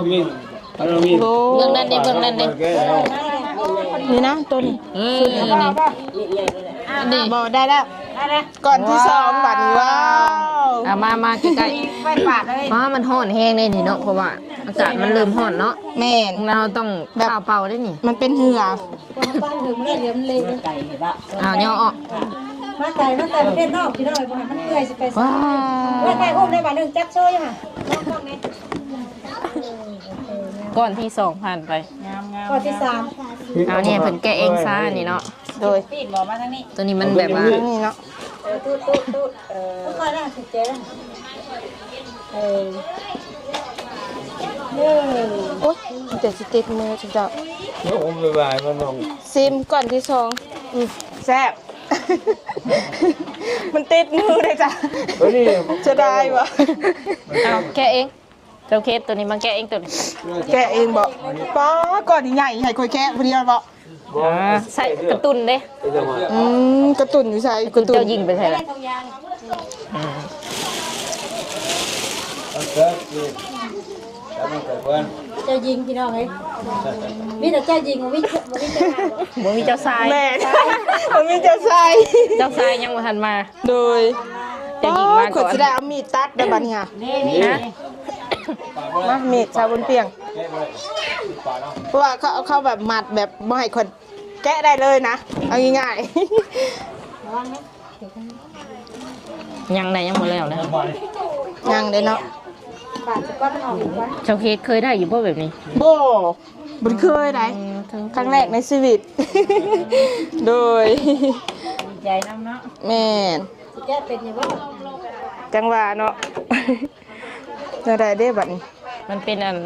ໂອ້ ເບື້ອງນັ້ນເດ້ ເບື້ອງນັ້ນເດ້. ນີ້ນະ ຕົວນີ້. ເອີ ນີ້ ນີ້ ນີ້ ບໍ່ໄດ້ແລ້ວ. ກ້ອນທີສອງບາດນີ້. ວ້າວ ເອົາມາ ມາໃກ້ໆ ໄປປາດເລີຍ. ວ້າ ມັນຮ້ອນແຮງເດ້ນີ້ເນາະ ເພາະວ່າອາກາດມັນເລີ່ມຮ້ອນເນາະ. ແມ່ນ ແລ້ວເຮົາຕ້ອງ ແບບ ຟ້າວເປົ່າເດ້ນີ້ ມັນເປັນເຫື່ອ. ພວກເຮົາຕັ້ງເຖິງມັນເລີຍ ມັນເລວ. ອ້າວ ຍໍອອກ. ມາໄກ ມາແຕ່ປະເທດນອກ ພີ່ນ້ອງເອີຍ ບໍ່ໃຫ້ມັນເປື່ອຍຊິໄປໃສ. ວ້າ ໄວ້ຖ່າຍຮູບໄດ້ບາດໜຶ່ງ ຈັບໂຊຢູ່ຫັ້ນ ມອງກ້ອງນີ້. ກ້ອນທີສອງຜ່ານໄປ. ງາມໆ ກ້ອນທີສາມ. ເອົານີ້ ເພິ່ນແກະເອງຊານີ້ເນາະ. ໂດຍ ປີກບໍ່ມາທາງນີ້. ຕົວນີ້ມັນແບບວ່າ ນີ້ເນາະ. ເອີ ຕູດໆໆ ເອີ ຄ່ອຍໆນະ ຖືກແຈນະ. ເອີ ໂອ້ຍ ແຕ່ຊິຕິດມືເຈົ້າ. ໂອ້ ໂອ້ ບາຍບາຍ ມານ້ອງ. ຊີມກ້ອນທີສອງ. ອືມ ແຊບ. ມັນຕິດມືເດ້ຈ້າ. ໂອ້ ນີ້ ເສຍດາຍຫວາ. ເອົາ ແກະເອງ. ເຈົ້າເຄດ ຕົວນີ້ມາແກະເອງ ຕົວນີ້ ແກະເອງບໍ? ປ້າ ກ້ອນນີ້ໃຫຍ່ ໃຫ້ຂ້ອຍແກະຜູ້ດຽວບໍ? ບໍ່ ອ່າ ໃສ່ກະຕຸ່ນເດ້. ອືມ ກະຕຸ່ນຢູ່ໃສ? ກະຕຸ່ນເຈົ້າຍິງໄປໃສລະ? ອືມ ເຈົ້າຍິງ ພີ່ນ້ອງເອີຍ ມີແຕ່ເຈົ້າຍິງ ບໍ່ມີ ບໍ່ມີເຈົ້າຊາຍ. ບໍ່ມີເຈົ້າຊາຍ. ແມ່ນ ບໍ່ມີເຈົ້າຊາຍ. ເຈົ້າຊາຍຍັງບໍ່ທັນມາ. ໂດຍ ເຈົ້າຍິງມາກ່ອນ. ຂ້ອຍຊິໄດ້ເອົາມີດຕັດໄດ້ບັດນີ້ຫະ. ຮະ? ມາ ມີດຊາວບົນປ່ຽງ ເພາະວ່າເຂົາ ເຂົາແບບມັດແບບບໍ່ໃຫ້ຂ້ອຍແກະໄດ້ເລີຍນະ ເອົາງ່າຍໆ. ຍັງໄດ້ ຍັງບໍ່ແລ້ວນະ. ຍັງເດ້ເນາະ. ເຈົ້າເຄດເຄີຍໄດ້ຢູ່ບໍ່ແບບນີ້? ບໍ່ ບໍ່ເຄີຍໄດ້. ອືມ ຄັ້ງແລກໃນຊີວິດ. ໂດຍ ດີໃຈນຳເນາະ. ແມ່ນ. ຊິແກະເປັນຢູ່ບໍ່? ຈັ່ງວ່າເນາະ. ແນວໃດເດ້ບັດນີ້? ມັນເປັນອັນ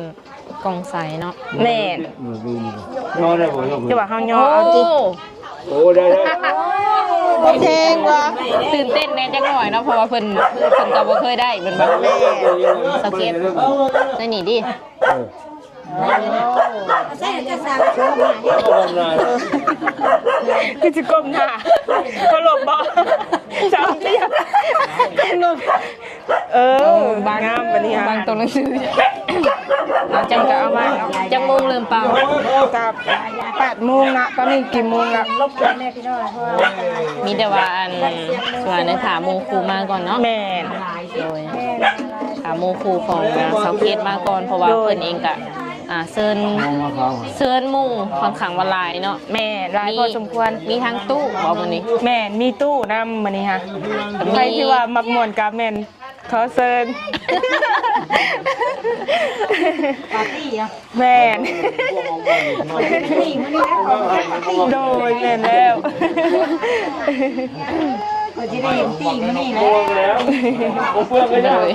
ກ່ອງໃສເນາະ. ແມ່ນ. ຍໍໄດ້ບໍ່? ຄືວ່າເຮົາຍໍເອົາຕິ. ໂອ້ ໂອ້ ໄດ້ ໄດ້. ໂອເຄບໍ່? ຕື່ນເຕັ້ນແດ່ຈັກໜ້ອຍເນາະ ເພາະວ່າເພິ່ນ ເພິ່ນກໍບໍ່ເຄີຍໄດ້ແມ່ນບໍ່? ແມ່ນ. ສັງເກດໃນນີ້ຕິ. ເອີ. ໃສ່ກະສາວ ຄືຊິກົ້ມໜ້າ ເຄົາລົບບໍ່? ສາວເຕຍ ເຄົາລົບ. ເອີ ບາງ ງາມບັດນີ້ ບາງໂຕໜັງສື ເອົາ ຈັ່ງກໍເອົາມາເນາະ. ຈັກໂມງເລີ່ມເປົ່າ? ກັບແປດໂມງນະ. ຕອນນີ້ກີ່ໂມງລະ? ລົບກວນແດ່ພີ່ນ້ອງ ເພາະວ່າ ມີແຕ່ວ່າອັນ ສ່ວນໃນຖ້າໝູ່ຄູ່ມາກ່ອນເນາະ. ແມ່ນ. ໂດຍ ຖ້າໝູ່ຄູ່ຂອງສາວເຄດມາກ່ອນ ເພາະວ່າ ໂດຍ ເພິ່ນເອງກະ ອ່າ ເຊີນ ເຊີນໝູ່ຂ້ອນຂ້າງວ່າຫຼາຍເນາະ. ແມ່ນ ຫຼາຍພໍສົມຄວນ. ມີທັງຕູ້ບໍມື້ນີ້? ແມ່ນ ມີຕູ້ນຳມື້ນີ້ຫະ. ໃຜທີ່ວ່າມັກມ່ວນກະແມ່ນ ຂໍເຊີນ. ປາຕີ້ຫວາ? ແມ່ນ. ໂດຍ ແມ່ນແລ້ວ. ໂດຍ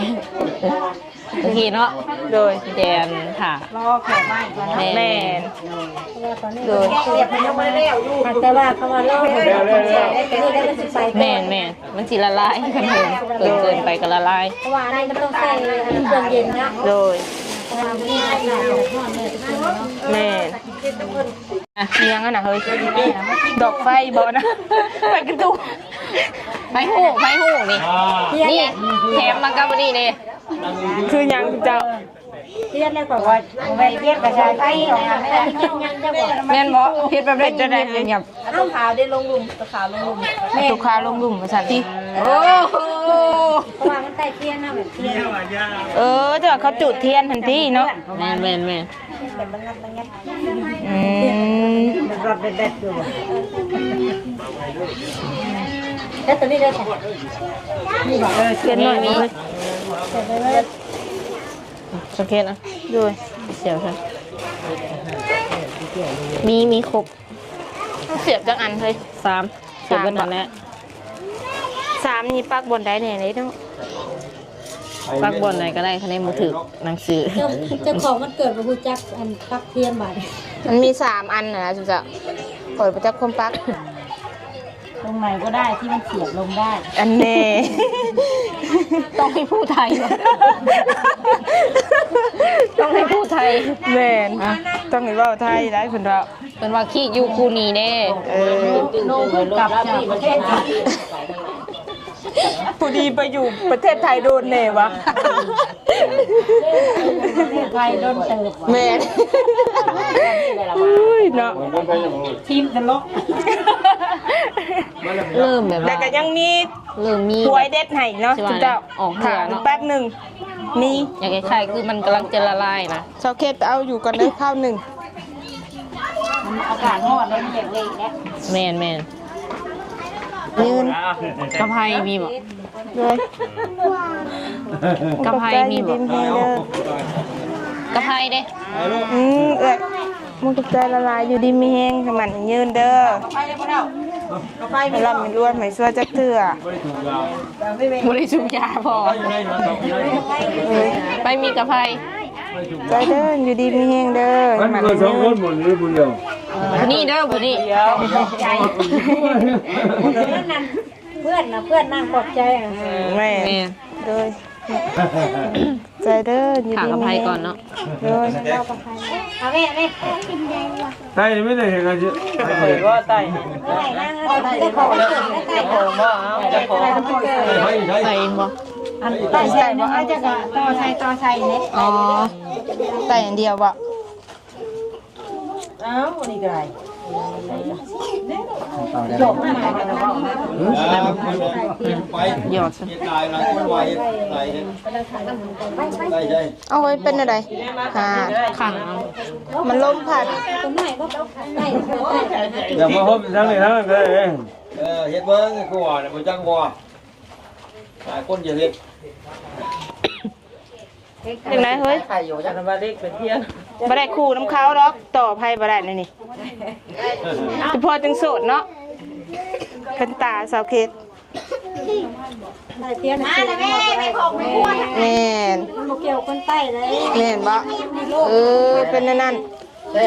ໂອເຄເນາະ. ໂດຍ ແຕ່ຖ້າ ລໍແຂກມາອີກກ່ອນເນາະ. ແມ່ນ ແມ່ນ. ໂດຍ ແຕ່ວ່າເຂົາວ່າລໍແຂກມາ ແມ່ນໆ ມັນຊິລະລາຍ ຄັນເພິ່ນເກີນໄປກໍລະລາຍ ເພາະວ່າອັນນີ້ມັນຕ້ອງໃສ່ເຄື່ອງເຢັນເນາະ. ໂດຍ ແມ່ນ. ອ່ະ ອີຫຍັງຫັ້ນນະເຮີ້ຍ? ດອກໄຟບໍນະ? ໄຟກະຕຸກ ໄຟຫູກ ໄຟຫູກນີ້ ນີ້ແຖມມາກັບອັນນີ້ເດ້. ຄືຫຍັງເຈົ້າ? ທຽນແລ້ວກໍວ່າ ໄປທຽນກະສາຍໄຟອອກມາ. ແມ່ນບໍ່? ເຮັດແບບໃດຈັ່ງໄດ້? ເອົາຂາວເດ້ລົງລຸ່ມ ຕົວຂາວລົງລຸ່ມ ຕົວຂາວລົງລຸ່ມວ່າຊັ້ນຕິ. ໂອ້ໂຫ ເພາະວ່າມັນໃຕ້ທຽນນະ ແບບທຽນ. ເອີ ແຕ່ວ່າເຂົາຈູດທຽນຫັ້ນຕິເນາະ. ແມ່ນໆໆ. ອືມ ເຮັດຕົວນີ້ເດີ. ເອີ ທຽນໜ້ອຍ ນີ້ ນີ້ ສັງເກດນະ. ໂດຍ ສຽວຊະ. ມີ ມີຄົບ. ເສຍບຈັກອັນເຮີ້ຍ? ສາມ. ສາມ ເສຍບເບິດນັ້ນແຫຼະ. ສາມນີ້ປັກບ່ອນໃດແດ່ເນາະ? ປັກບ່ອນໃດກໍໄດ້ ຄັນແມ່ນບໍ່ຖືກໜັງສື. ເຈົ້າ ເຈົ້າຂອງວັນເກີດບໍ່ຮູ້ຈັກອັນປັກທຽນບາດ. ມັນມີສາມອັນນະ ຊຸມເຈົ້າ. ຂ້ອຍບໍ່ຈັກຄວາມປັກ. ตรงไหนก็ได้ที่มันเสียบลงได้ ອັນແນ່ ຕ້ອງໃຫ້ຜູ້ໄທ ຕ້ອງໃຫ້ຜູ້ໄທ. ແມ່ນ ຕ້ອງໃຫ້ເວົ້າໄທໄດ໋ ເພິ່ນວ່າ ເພິ່ນວ່າຄີຢູ່ຄູ່ນີ້ເດ້. ເອີ ໂນ ເພິ່ນກັບຈາກປະເທດໄທ ຜູ້ດີໄປຢູ່ປະເທດໄທໂດນແນ່ວະ. ປະເທດໄທໂດນເຕີບ. ແມ່ນ ໂອ້ຍເນາະ ທີມຕະຫຼົກ. ເລີ່ມແບບວ່າ ແລ້ວກໍຍັງມີ ເລີ່ມມີ ຖ້ວຍເດັດໃຫ້ເນາະ ຊິວ່າ ເຈົ້າ ອອກເຫື່ອເນາະ ຖ້າແປັບໜຶ່ງ. ມີ ຢາກຄ້າຍໆຄືມັນກຳລັງຈະລະລາຍນະ. ຊາວເຂດ ເອົາຢູ່ກ່ອນເດີ ຄາວໜຶ່ງ. ມັນອາກາດຮ້ອນແລ້ວ ມັນຢາກເລະແຫຼະ. ແມ່ນໆ. ຍືນ ກະໄພມີບໍ່? ໂດຍ ກະໄພມີບໍ່? ຢູ່ດີມີແຮງເດີ ກະໄພເດ້. ອືມ ເອື້ອຍ ຂອບໃຈຫຼາຍໆ ຢູ່ດີມີແຮງ ໃຫ້ໝັ້ນຍືນເດີ. ກະໄພເດ້ພໍ່ເຖົ້າ ກະໄພມີ ໃຫ້ລ່ຳໃຫ້ລວຍ ໃຫ້ຊວຍຈັກເທື່ອ. ບໍ່ໄດ້ສູບຢາພໍ ໄປມີກະໄພ. ໃຈເດີ ຢູ່ດີມີແຮງເດີ ມັນເກີດສອງຄົນບໍ່ ຫຼືຜູ້ດຽວ? ຜູ້ນີ້ເດີ ຜູ້ນີ້. ເພື່ອນນະ ເພື່ອນນາງຂອບໃຈ. ແມ່ນ ແມ່ນ ໂດຍ ໃຈເດີ ຢູ່ດີມີແຮງ. ຖາມກັບໃຜກ່ອນເນາະ? ໂດຍ ເອົາແມ່ ແມ່ ໄຕໄດ້ເຫັນກັນຊິ ໄຕບໍ່ ໄຕ ໄຕນາງ ເຈົ້າຂອງ ເຈົ້າຂອງບໍ່ ເອົາ ເຈົ້າຂອງ ໄຕບໍ່? ອັນໄຕໃສ່ບໍ່ ເອົາ ເຈົ້າກໍຕໍ່ໃສ່ ຕໍ່ໃສ່ນີ້. ອໍ ໄຕອັນດຽວບໍ່? ອ້າວ ອັນນີ້ກໍໄດ້ ຢອດ ເຮັດຫຼາຍ ເຮັດຫຼາຍ ຄົນວ່າເຮັດຫຼາຍ ເຮັດ ໄດ້ ໄດ້ ເອົາໄວ້ເປັນແນວໃດ? ຫາ ຂັງ ມັນລົມພັດ ຢ່າມາຫົບທາງນີ້ທາງນັ້ນເດີ. ເອີ ເຮັດເບິ່ງ ຄືວ່າແຫຼະ ບໍ່ຈັກບໍ່ ຫຼາຍຄົນຢ່າເຮັດ. ຈັ່ງໃດເຮີ້ຍ? ໄຂ່ຢູ່ ຈັ່ງວ່າເດັກເປັນພຽງ ບໍ່ໄດ້ຄູ່ນຳເຂົາດອກ ຕໍ່ໃຜບໍ່ໄດ້ແນວນີ້. ສະເພາະຈັ່ງໂສດເນາະ ເປັນຕາສາວເຂດ. ມາແລ້ວແມ່ ແມ່ຂອງແມ່ ແມ່ນ ມັນບໍ່ກ່ຽວຄົນໃຕ້ເລີຍ ແມ່ນບໍ່? ເອີ ເປັນແນວນັ້ນ. ແຕ່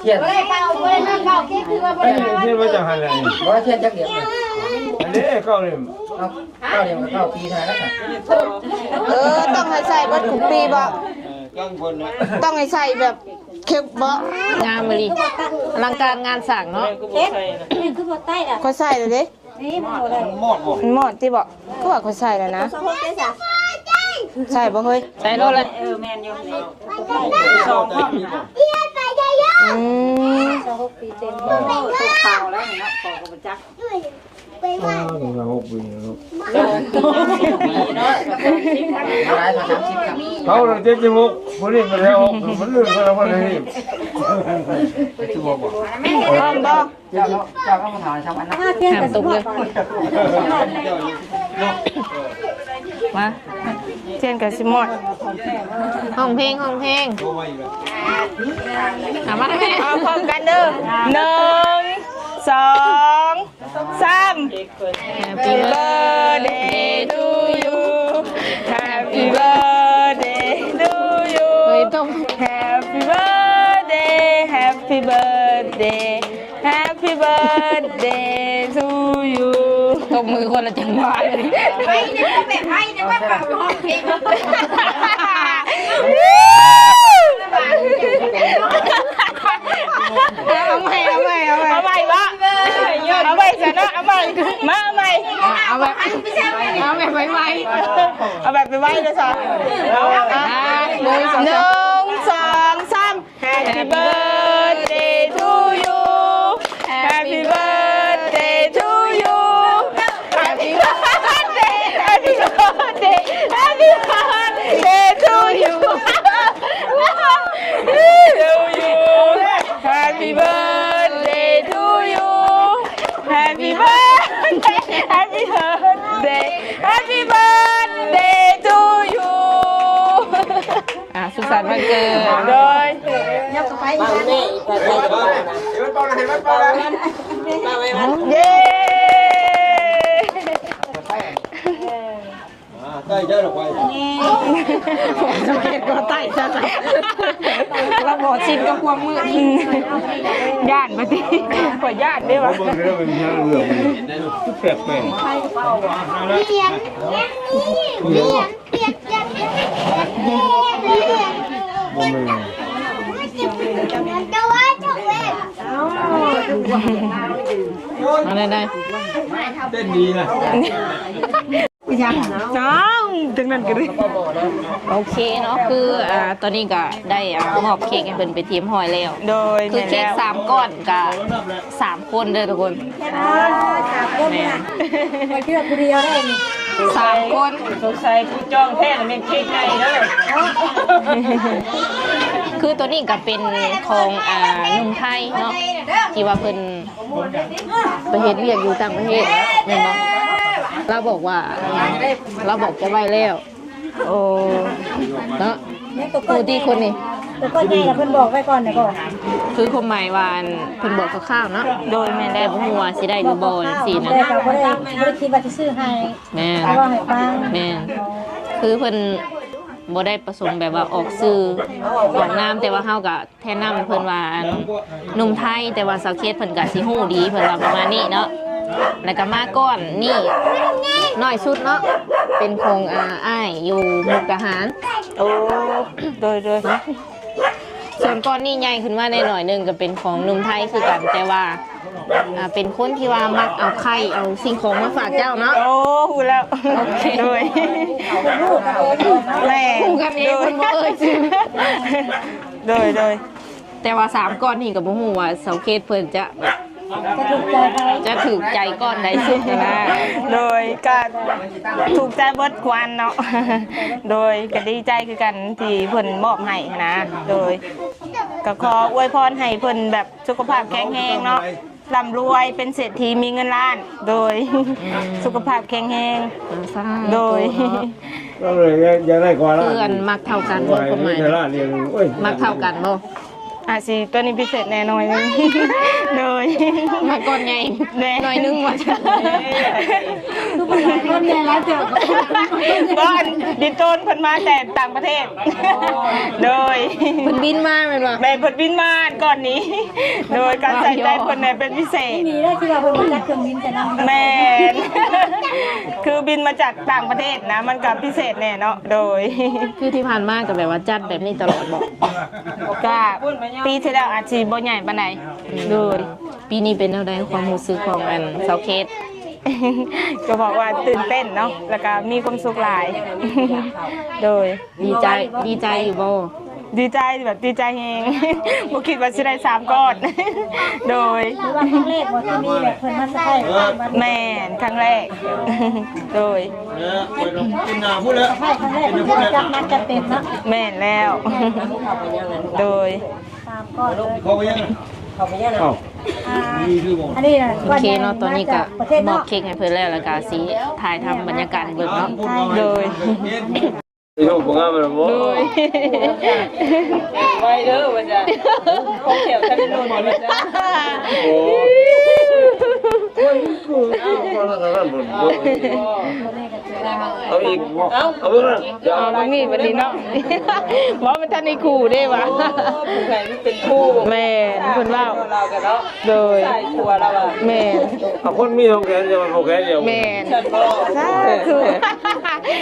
ທຽນ ບໍ່ໄດ້ເປົ່າ ບໍ່ໄດ້ເປົ່າ ຄິດຄືວ່າບໍ່ໄດ້ ທຽນມາຈາກຫັ້ນແຫຼະນີ້. ບໍ່ ທຽນຈັກດຽວນະ ອັນນີ້ເກົ້າເຫຼັ້ມ ເກົ້າ ເກົ້າເຫຼັ້ມກໍເກົ້າປີເທົ່ານັ້ນແຫຼະ. ເອີ ຕ້ອງໃຫ້ໃສ່ເບິດທຸກປີບໍ່? ເອີ ຕ້ອງເພິ່ນນະ ຕ້ອງໃຫ້ໃສ່ແບບເຄັບບໍ່? ງາມອີ່ຫຼີ ອະລັງການງານສ້າງເນາະ. ເຮັດ ຄືບໍ່ໃຕ້ລະ ຂ້ອຍໃສ່ແລ້ວເດ້. ນີ້ມັນບໍ່ໄດ້ ມັນມອດບໍ່? ມັນມອດຕິບໍ່? ຄືວ່າຂ້ອຍໃສ່ແລ້ວນະ. ສອງຫົກເດ້ຊະ ໃສ່ບໍ່ເຮີ້ຍ? ໃສ່ໂລດເລີຍ. ເອີ ແມ່ນຢູ່ ນີ້ ສອງ ອືມ ສອງຫົກປີເຕັມ ໂຕຂາວແລ້ວນີ້ເນາະ ຂໍກໍບໍ່ຈັກ. ອ້າວ ສອງຫົກປີເນາະ ເຂົາເຈັດສິບຫົກ ຜູ້ນີ້ກໍແລ້ວ ມັນລື່ນໄປແລ້ວ ມັນນີ້ ພ້ອມບໍ່? ເຈົ້າ ເຈົ້າເອົາມາຖາມຊ້ຳອັນນະ ຫ້າທຽນກໍຊິໝົດ ມາ ທຽນກໍຊິໝົດ. ຮ້ອງເພງ ຮ້ອງເພງ ເອົາມາແມ່ ເອົາພ້ອມກັນເດີ ໜຶ່ງ ສອງ ສາມ. Happy birthday to you. Happy birthday to you. ເຮີ້ຍ ຕ້ອງ Happy birthday, happy birthday, happy birthday to you. ຕົບມືຄົນລະຈັງຫວະເລີຍ. ໄປເດີ ແບບໄປເດີ ວ່າເປົ່າຮ້ອງເພງ. ເອົາໃໝ່ ເອົາໃໝ່ ເອົາໃໝ່ ເອົາໃໝ່ວະ ເອົາໃໝ່ຊະເນາະ ເອົາໃໝ່ ມາ ເອົາໃໝ່ ເອົາແບບ ເອົາແບບໄວໆ ເອົາແບບໄວໆເດີຊະ. ອ່າ ໜຶ່ງ ສອງ ໜຶ່ງ ສອງ ສາມ Happy birthday to you. Happy birthday to you. Happy birthday, happy birthday, happy birthday to you. To you. Happy birthday to you. Happy birthday, happy birthday, happy birthday to you. ອ່າ ສຸກສັນວັນເກີດ ໂດຍ ຍັບເຂົ້າໄປອີກ ແມ່ອີກ ໃຫ້ມັນເປົ່ານະ ໃຫ້ມັນເປົ່ານະ ໃຫ້ມັນເປົ່ານະ ເປົ່າໃຫ້ມັນ ເຢ້ ອ່າ ໃກ້ເຈົ້າດອກໄວ້ ສັງເກດກໍໃຕ້ຊະ ລະບໍ່ຊິນກັບຄວາມມືດ ຢ້ານບໍ່ຕິ ຂ້ອຍຢ້ານເດ້ວ່າ ເບິ່ງເດີ ເປັນຫຍັງເລື່ອງນີ້ ຄືແປກໆ ບໍ່ແມ່ນ ເອົາໄດ້ໆ ເຕັ້ນດີນະ ອ້າວ ຈັ່ງນັ້ນກໍໄດ້ ໂອເຄເນາະ ຄື ອ່າ ຕອນນີ້ກໍໄດ້ ອ່າ ມອບເຄ້ກໃຫ້ເພິ່ນເປັນທີ່ຮຽບຮ້ອຍແລ້ວ ໂດຍ ຄືເຄ້ກ ແມ່ນແລ້ວ ສາມກ້ອນກໍ ສາມຄົນເດີທຸກຄົນ ອ່າ ສາມຄົນ ແມ່ນ ຂ້ອຍເລືອກຜູ້ດຽວໄດ້ນີ້ ສາມຄົນ ສົງໄສຜູ້ຈອງແທ້ແມ່ນເຄ້ກໃຫຍ່ເດີ ຄືໂຕນີ້ກໍເປັນຂອງ ອ່າ ໜຸ່ມໄທເນາະ ທີ່ວ່າເພິ່ນໄປເຮັດວຽກຢູ່ຕ່າງປະເທດແມ່ນບໍ່ ລາວບອກວ່າ ລາວບອກເຈົ້າໄວ້ແລ້ວ ໂອ້ ເນາະ ຍັງຕົວກ້ອນ ຜູ້ທີ່ຄົນນີ້ ຕົວກ້ອນໃຫຍ່ລະເພິ່ນບອກໄວ້ກ່ອນແລ້ວບໍ່ ຄືຄວາມໝາຍວ່າ ອັນ ເພິ່ນບອກຄ່າວໆເນາະ ໂດຍ ແມ່ນແລ້ວ ແຕ່ບໍ່ຮູ້ວ່າຊິໄດ້ຫຼືບໍ່ຈັ່ງຊີ້ນະ ແຕ່ກໍບໍ່ໄດ້ ບໍ່ໄດ້ຄິດວ່າຊິຊື້ໃຫ້ ແມ່ນ ເວົ້າໃຫ້ຟັງ ແມ່ນ ຄືເພິ່ນບໍ່ໄດ້ປະສົງແບບວ່າອອກຊື່ອອກນາມ ແຕ່ວ່າເຮົາກໍ ແນະນຳເພິ່ນວ່າ ອັນ ໜຸ່ມໄທ ແຕ່ວ່າສາວເຄດເພິ່ນກະຊິຮູ້ດີ ເພິ່ນວ່າປະມານນີ້ເນາະ ແລ້ວກະມາກ້ອນນີ້ ນ້ອຍສຸດເນາະ ເປັນຂອງ ອ່າ ອ້າຍຢູ່ມຸກດາຫານ ໂອ້ ໂດຍໆ ເນາະ ສ່ວນກ້ອນນີ້ໃຫຍ່ຂຶ້ນມາແດ່ໜ້ອຍໜຶ່ງ ກະເປັນຂອງໜຸ່ມໄທຄືກັນ ແຕ່ວ່າ ອ່າ ເປັນຄົນທີ່ວ່າມັກເອົາໄຂ່ ເອົາສິ່ງຂອງມາຝາກເຈົ້າເນາະ ໂອ້ ຮູ້ແລ້ວ ໂອເຄ ໂດຍ ແມ່ນ ຮູ້ກັນເອງ ໂດຍ ເພິ່ນບໍ່ເອີ່ຍຊື່ ໂດຍໆ ແຕ່ວ່າສາມກ້ອນນີ້ກໍບໍ່ຮູ້ວ່າສາວເຄດເພິ່ນຈະ ຈະຖືກໃຈໃຜ ຈະຖືກໃຈກ້ອນໃດສຸດນະ ໂດຍ ກໍຖືກໃຈເບິດກວນເນາະ ໂດຍ ກໍດີໃຈຄືກັນທີ່ເພິ່ນມອບໃຫ້ນະ ໂດຍ ກໍຂໍອວຍພອນໃຫ້ເພິ່ນແບບສຸຂະພາບແຂງແຮງເນາະ ລ່ຳລວຍ ເປັນເສດຖີ ມີເງິນລ້ານ ໂດຍ ອືມ ສຸຂະພາບແຂງແຮງ ອືມ ສາທຸ ໂດຍ ເນາະ ກໍເລີຍຢາກໄດ້ກວ່າລ້ານ ຄືອັນມັກເທົ່າກັນບໍ່ ຄວາມໝາຍ ມີແຕ່ລ້ານດຽວ ໂອ້ຍ ມັກເທົ່າກັນບໍ່ ອາ ຊິ ໂຕນີ້ພິເສດແນ່ໜ້ອຍໜຶ່ງ ໂດຍ ມັກກ້ອນໃຫຍ່ ແນ່ ໜ້ອຍໜຶ່ງວ່າຊັ້ນ ກ້ອນໃຫຍ່ຫຼາຍເຕີບ ກ້ອນດິນໂຕນເພິ່ນມາແຕ່ຕ່າງປະເທດ ໂດຍ ເພິ່ນບິນມາແມ່ນບໍ່? ແມ່ນ ເພິ່ນບິນມາກ່ອນນີ້ ໂດຍ ການໃສ່ໃຈເພິ່ນແມ່ນເປັນພິເສດ ນີ້ແຫຼະທີ່ວ່າເພິ່ນບໍ່ຈັດເຄື່ອງບິນໃສ່ນຳ ແມ່ນ ຄືບິນມາຈາກຕ່າງປະເທດນະ ມັນກໍພິເສດແນ່ເນາະ ໂດຍ ຄືທີ່ຜ່ານມາກໍແບບວ່າຈັດແບບນີ້ຕະຫຼອດບໍ່? ກະປີທີ່ແລ້ວອາດຊິບໍ່ໃຫຍ່ປານໃດ ໂດຍ ປີນີ້ເປັນແນວໃດຄວາມຮູ້ສຶກຂອງ ອັນ ສາວເຄດ? ກໍບອກວ່າຕື່ນເຕັ້ນເນາະ ແລ້ວກໍມີຄວາມສຸກຫຼາຍ ໂດຍ ດີໃຈ ດີໃຈຢູ່ບໍ່? ດີໃຈ ແບບດີໃຈແຮງ ບໍ່ຄິດວ່າຊິໄດ້ສາມກ້ອນ ໂດຍ ຫຼືວ່າຄັ້ງແລກບໍ່ທີ່ມີແບບເພິ່ນມາສະໄພ ແມ່ນ ຄັ້ງແລກ ໂດຍ ເອີ ຂ້ອຍກໍກິນໜ້າພຸ້ນແຫຼະ ສະໄພຄັ້ງແລກ ຈັດໜັກຈັດເຕັມເນາະ ແມ່ນແລ້ວ ໂດຍ ສາມກ້ອນເລີຍ ເຂົ້າໄປຍັງ ເຂົ້າໄປຍັງ ເອົ້າ ອ່າ ອັນນີ້ນະ ໂອເຄເນາະ ຕອນນີ້ກະມອບເຄ້ກໃຫ້ເພິ່ນແລ້ວ ແລ້ວກະຊິຖ່າຍທຳບັນຍາກາດໃຫ້ເບິ່ງເນາະ ໂດຍ ໂດຍ ໄວເດີວ່າຊັ້ນ ຂອງແຖວທະເບນລົນວ່າຊັ້ນ ໂອ້ ເອົາອີກ ເອົາ ເອົາເບິ່ງນັ້ນ ເອົາເບິ່ງນີ້ບັດນີ້ເນາະ ບໍ່ ມັນທັນໄດ້ຄູ່ເດ້ຫວາ ໂອ້ ຜູ້ໃດມັນເປັນຄູ່ ແມ່ນ ເພິ່ນເວົ້າ ລາວກັນເນາະ ໂດຍ ສາຍຄົວລາວວ່າ ແມ່ນ ເອົາຄົນມີສອງແຂນ ຈະວ່າເອົາແຂນດຽວ ແມ່ນ ສາທຸ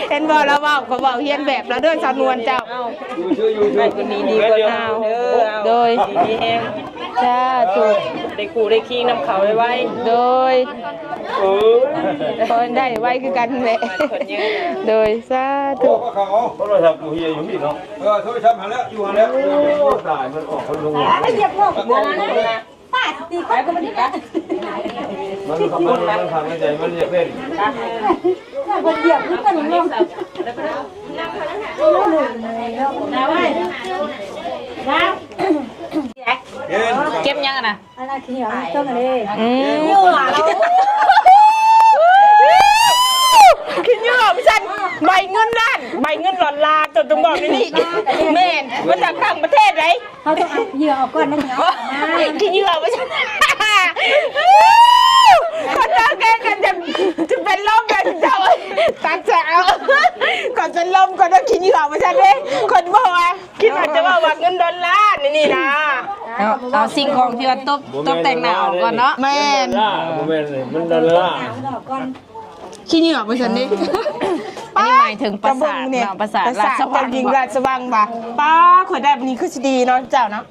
ເຫັນບໍ່ລາວເວົ້າ ກໍເວົ້າຮຽນແບບລາວເດີ ສາວນວນເຈົ້າ ຢູ່ເຊີຍ ຢູ່ເຊີຍ ໃຫ້ຄົນດີໆກ່ອນເຮົາເດີ ໂດຍ ດີມີແຮງ ສາທຸ ໄດ້ຄູ່ໄດ້ຄີງນຳເຂົາໄວໆ ໂດຍ ເອີ ຂໍໃຫ້ໄດ້ໄວຄືກັນແຫຼະ ໂດຍ ສາທຸ ໂທລະສັບກູເຮຍຢູ່ນີ້ເນາະ ເອີ ໂທລະສັບຫັ້ນແຫຼະ ຢູ່ຫັ້ນແຫຼະ ໂອ້ ຕາຍ ມັນອອກຄົນລົງ ປາດຕີ ໄປ ໄປ ໄປ ມັນ ມັນ ມັນ ມັນຢາກເປັນ ມັນຢາກເປັນ ເກັບຫຍັງຫັ້ນນະ? ອັນນັ້ນຂີ້ເຫຍື້ອ ຕ້ອງເດ້ ອືມ ຂີ້ເຫຍື້ອວ່າຊັ້ນ ໃບເງິນລ້ານ ໃບເງິນລ້ານລາວ ຕົວຕົງບອກນີ້ ແມ່ນ ມາຈາກຕ່າງປະເທດໃດ. ເຮົາຕ້ອງເອົາເຫຍື່ອອອກກ່ອນ ແລ້ວເຫຍື່ອອອກມາ ຂີ້ເຫຍື້ອວ່າຊັ້ນ. ຂອເຈົ້າແກກັນຈະ ຈະເປັນລົມແລ້ວເຈົ້າ ຕັດສາວ ຂອເປັນລົມກ່ອນ ເອົາຂີ້ເຫຍື້ອວ່າຊັ້ນເດ້. ຄົນບອກວ່າ ຄິດວ່າຈະເວົ້າວ່າເງິນດອນລາໃນນີ້ນະ. ເອົາ ເອົາສິ່ງຂອງທີ່ວ່າຕົບ ຕົບແຕ່ງໜ້າອອກກ່ອນເນາະ. ແມ່ນ ບໍ່ແມ່ນ ມັນດອນລາ. ຂີ້ເຫຍື້ອວ່າຊັ້ນເດ້. ອັນນີ້ໝາຍເຖິງປາສາດເນາະ ປາສາດລາດສະຫວ່າງ ຍິງລາດສະຫວ່າງວ່າ ປ້າ ຂ້ອຍໄດ້ບາດນີ້ຄືຊິດີເນາະເຈົ້າເນາະ.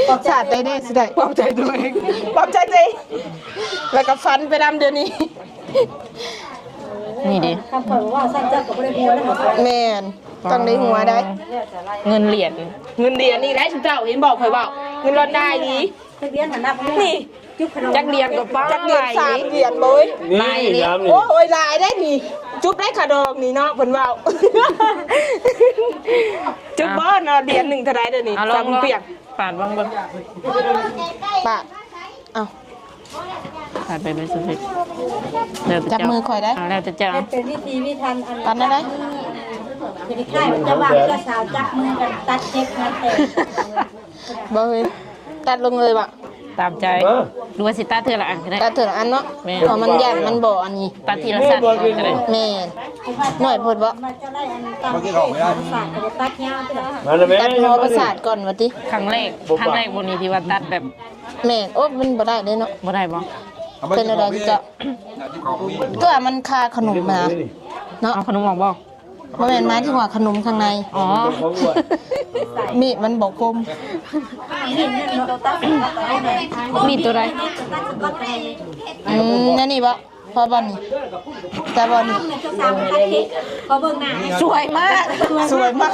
ປອບໃຈໄດ້ເດ້ ຊິໄດ້ປອບໃຈຕົວເອງ ປອບໃຈຕົວເອງ ແລ້ວກໍຝັນໄປນຳດຽວນີ້. ນີ້ເດ້ ຄັນຂ້ອຍບໍ່ເວົ້າຊັ້ນ ເຈົ້າກໍບໍ່ໄດ້ຫົວນຳ. ແມ່ນ ຕ້ອງໄດ້ຫົວໄດ໋. ເງິນຫຼຽນ ເງິນຫຼຽນນີ້ໄດ໋ ຊຸມເຈົ້າເຫັນບໍ່ ຂ້ອຍເວົ້າ ເງິນລອນໄດ້ນີ້. ຈັກຫຼຽນຫັ້ນນັບ ນີ້ ຈັກຫຼຽນກໍປ້າ ຈັກຫຼຽນ ສາມຫຼຽນບໍ່ເອີຍ. ນີ້ ໂອ້ຍ ຫຼາຍໄດ໋ນີ້ ຈຸບໄດ້ຂະດອງນີ້ເນາະ ເພິ່ນເວົ້າ. ຈຸບບໍ່ເນາະ ຫຼຽນໜຶ່ງເທົ່າໃດເດີນີ້? ສາວບຸນປ່ຽງ ປາດເບິ່ງເບິ່ງ ປາດ ເອົາ ປາດໄປເບິ່ງສຸດ. ຈັບມືຂ້ອຍໄດ້ ເອົາ ແລ້ວແຕ່ເຈົ້າ ເຮັດເປັນວິທີວິທັນ ອັນ ປາດນັ້ນໄດ້. ຈະໄດ້ຄ້າຍວ່າເຈົ້າບ່າວເຈົ້າສາວຈັບມືກັນຕັດເຄັກງານແຕ່ງ. ບໍ່ເຮີ້ຍ ຕັດລົງເລີຍບໍ່? ຕາມໃຈ ຫຼືວ່າຊິຕັດເທື່ອລະອັນກໍໄດ້ ຕັດເທື່ອລະອັນເນາະ. ແມ່ນ ເພາະມັນຢ້ານມັນບໍ່ອັນນີ້ ຕັດທີລະສັ້ນກໍໄດ້. ແມ່ນ ໜ້ອຍໂພດບໍ່? ຕັດຫໍປະສາດກ່ອນວ່າຕິ? ຄັ້ງແລກ ຄັ້ງແລກບໍ່ນີ້ທີ່ວ່າຕັດແບບ. ແມ່ນ ໂອ້ ມັນບໍ່ໄດ້ເດ້ເນາະ. ບໍ່ໄດ້ບໍ່? ເປັນແນວໃດເຈົ້າ? ຕົວມັນຄາຂະໜົມມາເນາະ. ເອົາຂະໜົມອອກບໍ່? ບໍ່ແມ່ນ ໝາຍເຖິງວ່າຂະໜົມຂ້າງໃນ. ອໍ ມີດມັນບໍ່ຄົມ. ມີດຕົວໃດ? ອືມ ແນວນີ້ບໍ່? ພໍບ່ອນນີ້ ແຕ່ບ່ອນນີ້ ສວຍມາກ ສວຍມາກ.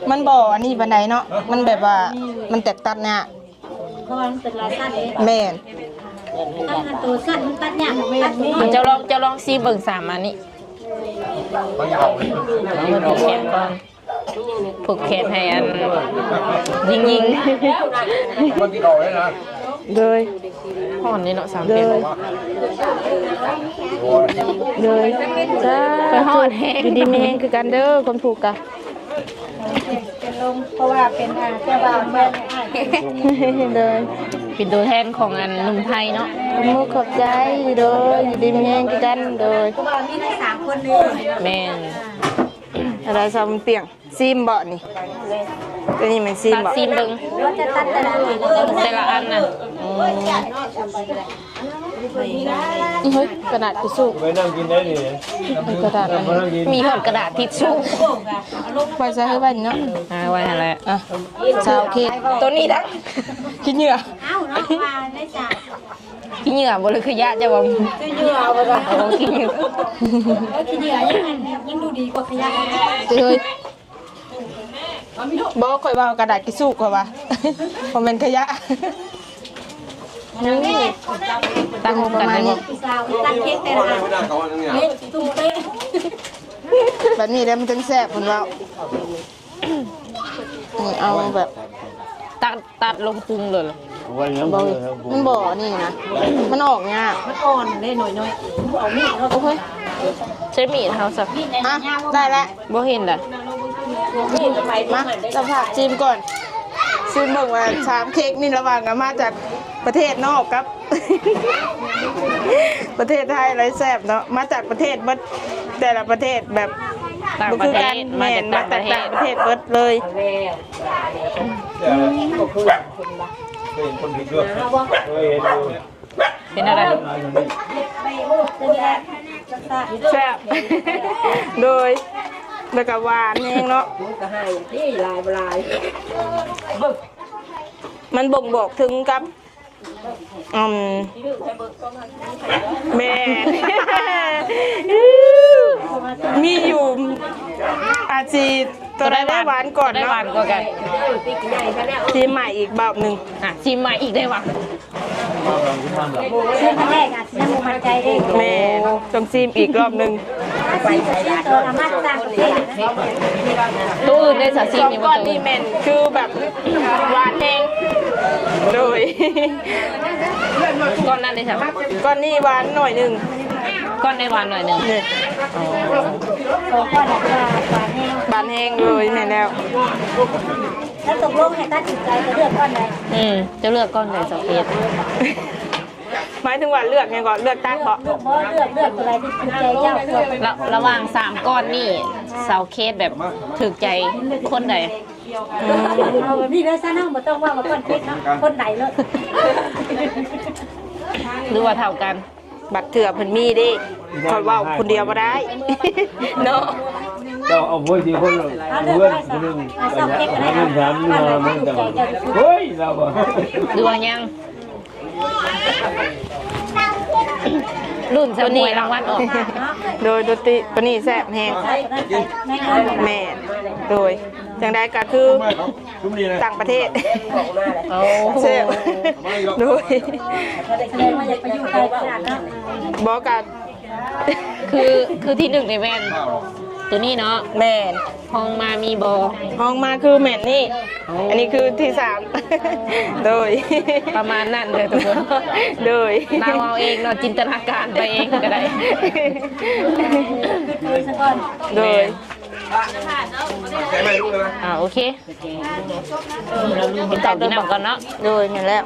ມັນບໍ່ອັນນີ້ປານໃດເນາະ ມັນແບບວ່າມັນແຕກຕັດຍາກ. ເພາະວ່າມັນເປັນລາຍສັ້ນເດ້. ແມ່ນ ຖ້າມັນໂຕສັ້ນມັນຕັດຍາກ ມັນຕັດບໍ່ໄດ້. ເຈົ້າລອງ ເຈົ້າລອງຊີມເບິ່ງສາມອັນນີ້. ເອົາເພິ່ນຜູກແຂນກ່ອນ ຜູກແຂນໃຫ້ອັນຍິງໆ. ໂດຍ ຮ້ອນເດ້ເນາະ ສາມແຂນ. ໂດຍ ໂດຍ ສາທຸ ຢູ່ດີມີແຮງຄືກັນເດີ ຄົນຜູກກະ. ເປັນລົມ ເພາະວ່າເປັນ ອ່າ ເຈົ້າບ່າວເມືອງ. ໂດຍ ເປັນຕົວແທນຂອງອັນໜຸ່ມໄທເນາະ. ຂອບມຸກຂອບໃຈ. ໂດຍ ຢູ່ດີມີແຮງຄືກັນ. ໂດຍ ເພາະວ່າມີທັງສາມຄົນເດ້. ແມ່ນ ອາໄລຊາວບຸນປ່ຽງ ຊີມບໍ່ນີ້? ຕົວນີ້ແມ່ນຊີມບໍ່? ຕັດຊີມເບິ່ງ ແຕ່ລະອັນນະ. ອືມ ເຮີ້ຍ ກະດາດທິຊູ້ ໄປນັ່ງກິນໄດ້ນີ້ ກະດາດອັນນີ້ ມີຮອດກະດາດທິຊູ້. ໄວ້ໃສ? ເຮີ້ຍ ໄວ້ນີ້ເນາະ. ອ່າ ໄວ້ຫັ້ນແຫຼະ. ອ່ະ ຊາວເຄກ ໂຕນີ້ນະ ຂີ້ເຫຍື້ອ. ເອົ້າ ເອົາວ່າໄດ້ຈ້າ ຂີ້ເຫຍື້ອບໍ່ ຫຼືຂະຫຍະ? ເຈົ້າວ່າຂີ້ເຫຍື້ອບໍ່? ໂອ້ ຂີ້ເຫຍື້ອ ເອີ ຂີ້ເຫຍື້ອຍັງ ຍັງດູດີກວ່າຂະຫຍະ. ເຮີ້ຍ ບໍ່ ຂ້ອຍວ່າກະດາດທິຊູ້ ຂ້ອຍວ່າ ບໍ່ແມ່ນຂະຫຍະ. ຕັ້ງໂຮມກັນໄດ້ບໍ່? ຜູ້ສາວຕັດເຄັກແຕ່ລະອັນ ເລະຕຸ້ມເປະ. ແບບນີ້ແຫຼະມັນຈຶ່ງແຊບ ເພິ່ນເວົ້າ. ນີ້ເອົາແບບ ຕັດ ຕັດລົງປຸງເລີຍ. ບໍ່ ມັນບໍ່ອັນນີ້ນະ ມັນອອກຍາກ ມັນອ່ອນເດ້ ໜ້ອຍໆ ເອົາມີດເນາະ. ໂອ້ຍ ໃຊ້ມີດເຮົາຊະ. ອ່ະ ໄດ້ແລ້ວ ບໍ່ເຫັນລະ. ມາ ເຈົ້າພາບຊີມກ່ອນ ຊີມເບິ່ງວ່າສາມເຄັກນີ້ລະຫວ່າງ ອາ ມາຈາກປະເທດນອກກັບປະເທດໄທ ລາຍແຊບເນາະ. ມາຈາກປະເທດເບິດ ແຕ່ລະປະເທດແບບ ຕ່າງປະເທດ ບໍ່ຄືກັນ. ແມ່ນ ມາຈາກຕ່າງປະເທດ ມາຈາກຕ່າງປະເທດເບິດເລີຍ. ເຫັນຄົນຜິດຢູ່ ເອີ ເຫັນຢູ່. ເປັນແນວໃດ? ແຊບ ໂດຍ ແລ້ວກໍຫວານແຮງເນາະ. ມັນບົ່ງບອກເຖິງກັບ ອືມ ແມ່ນ ມີຢູ່ ອາດຊິ ໂຕໃດໄດ້ຫວານກ່ອນເນາະ? ໂຕໃດຫວານກວ່າກັນ? ຊີມໃໝ່ອີກຮອບໜຶ່ງ. ອ່ະ ຊີມໃໝ່ອີກໄດ້ຫວາ? ຊີມຄັ້ງແລກອາດຊິຍັງບໍ່ໝັ້ນໃຈເດ້. ແມ່ນ ຕ້ອງຊີມອີກຮອບໜຶ່ງ. ຊີມ ຊີມໂຕນະ ມາຈາກຕ່າງປະເທດ. ໂຕອື່ນໄດ້ສາ ຊີມຢູ່ບໍ່? ກ້ອນນີ້ແມ່ນຄືແບບ ຫວານແຮງ. ໂດຍ ກ້ອນນັ້ນເດ້ສາ? ກ້ອນນີ້ຫວານໜ້ອຍໜຶ່ງ. ກ້ອນນີ້ຫວານໜ້ອຍໜຶ່ງ. ນີ້ ສອງກ້ອນນະ ຄືວ່າບາດແຮງ ບາດແຮງ ໂດຍ ແມ່ນແລ້ວ. ແລ້ວຕົກລົງໃຫ້ຕັດສິນໃຈຈະເລືອກກ້ອນໃດ? ອືມ ຈະເລືອກກ້ອນໃດ ສາວເຄດ? ໝາຍເຖິງວ່າເລືອກຫຍັງເກາະ? ເລືອກຕັດເບາະ? ເລືອກ ບໍ່ ເລືອກ ເລືອກຕົວໃດທີ່ຖືກໃຈເຈົ້າ? ລະ ລະຫວ່າງສາມກ້ອນນີ້ ສາວເຄດແບບຖືກໃຈຄົນໃດ? ອືມ ເອົາແບບນີ້ເດີ ຊະ ເຮົາບໍ່ຕ້ອງເວົ້າວ່າກ້ອນເປັດເນາະ ຄົນໃດໂລດ ຫຼືວ່າເທົ່າກັນ? ບັດເທື່ອເພິ່ນມີເດ້ ຂ້ອຍເວົ້າຄົນດຽວບໍ່ໄດ້ເນາະ. ເຈົ້າເອົາຜົວສີ່ຄົນ ເອົາເລື່ອງ ເພື່ອນຜູ້ໜຶ່ງ ເອົາຊອກເກັບກໍໄດ້ ເອົາເງິນສາມ ເອົາເງິນສາມ ເອົາເງິນສາມ ເອົາເງິນສາມ ໂອ້ຍ ລາວວ່າ ຫຼືວ່າຍັງ ລຸ້ນສະໝວຍລາງວັນອອກ ໂດຍ ໂດຍ ໂຕນີ້ແຊບແຮງ ແມ່ນ ໂດຍ ຈັ່ງໃດກໍຄື ຕ່າງປະເທດ ໂອ້ ແຊບ ໂດຍ ແສດງວ່າຢາກໄປຢູ່ໄກຂະໜາດນັ້ນ ບໍ່ ກະ ຄື ຄືທີໜຶ່ງນີ້ແມ່ນໂຕນີ້ເນາະ ແມ່ນ ຮອງມາມີບໍ່? ຮອງມາຄືແມ່ນນີ້ ໂອ້ ອັນນີ້ຄືທີສາມ ໂດຍ ປະມານນັ້ນເດີທຸກຄົນ ໂດຍ ລາວເອົາເອງເນາະ ຈິນຕະນາການໄປເອງກໍໄດ້ ໂດຍ ອ່າ ໂອເຄ ກິນເຂົ້າກິນນ້ຳກ່ອນເນາະ ໂດຍ ແມ່ນແລ້ວ.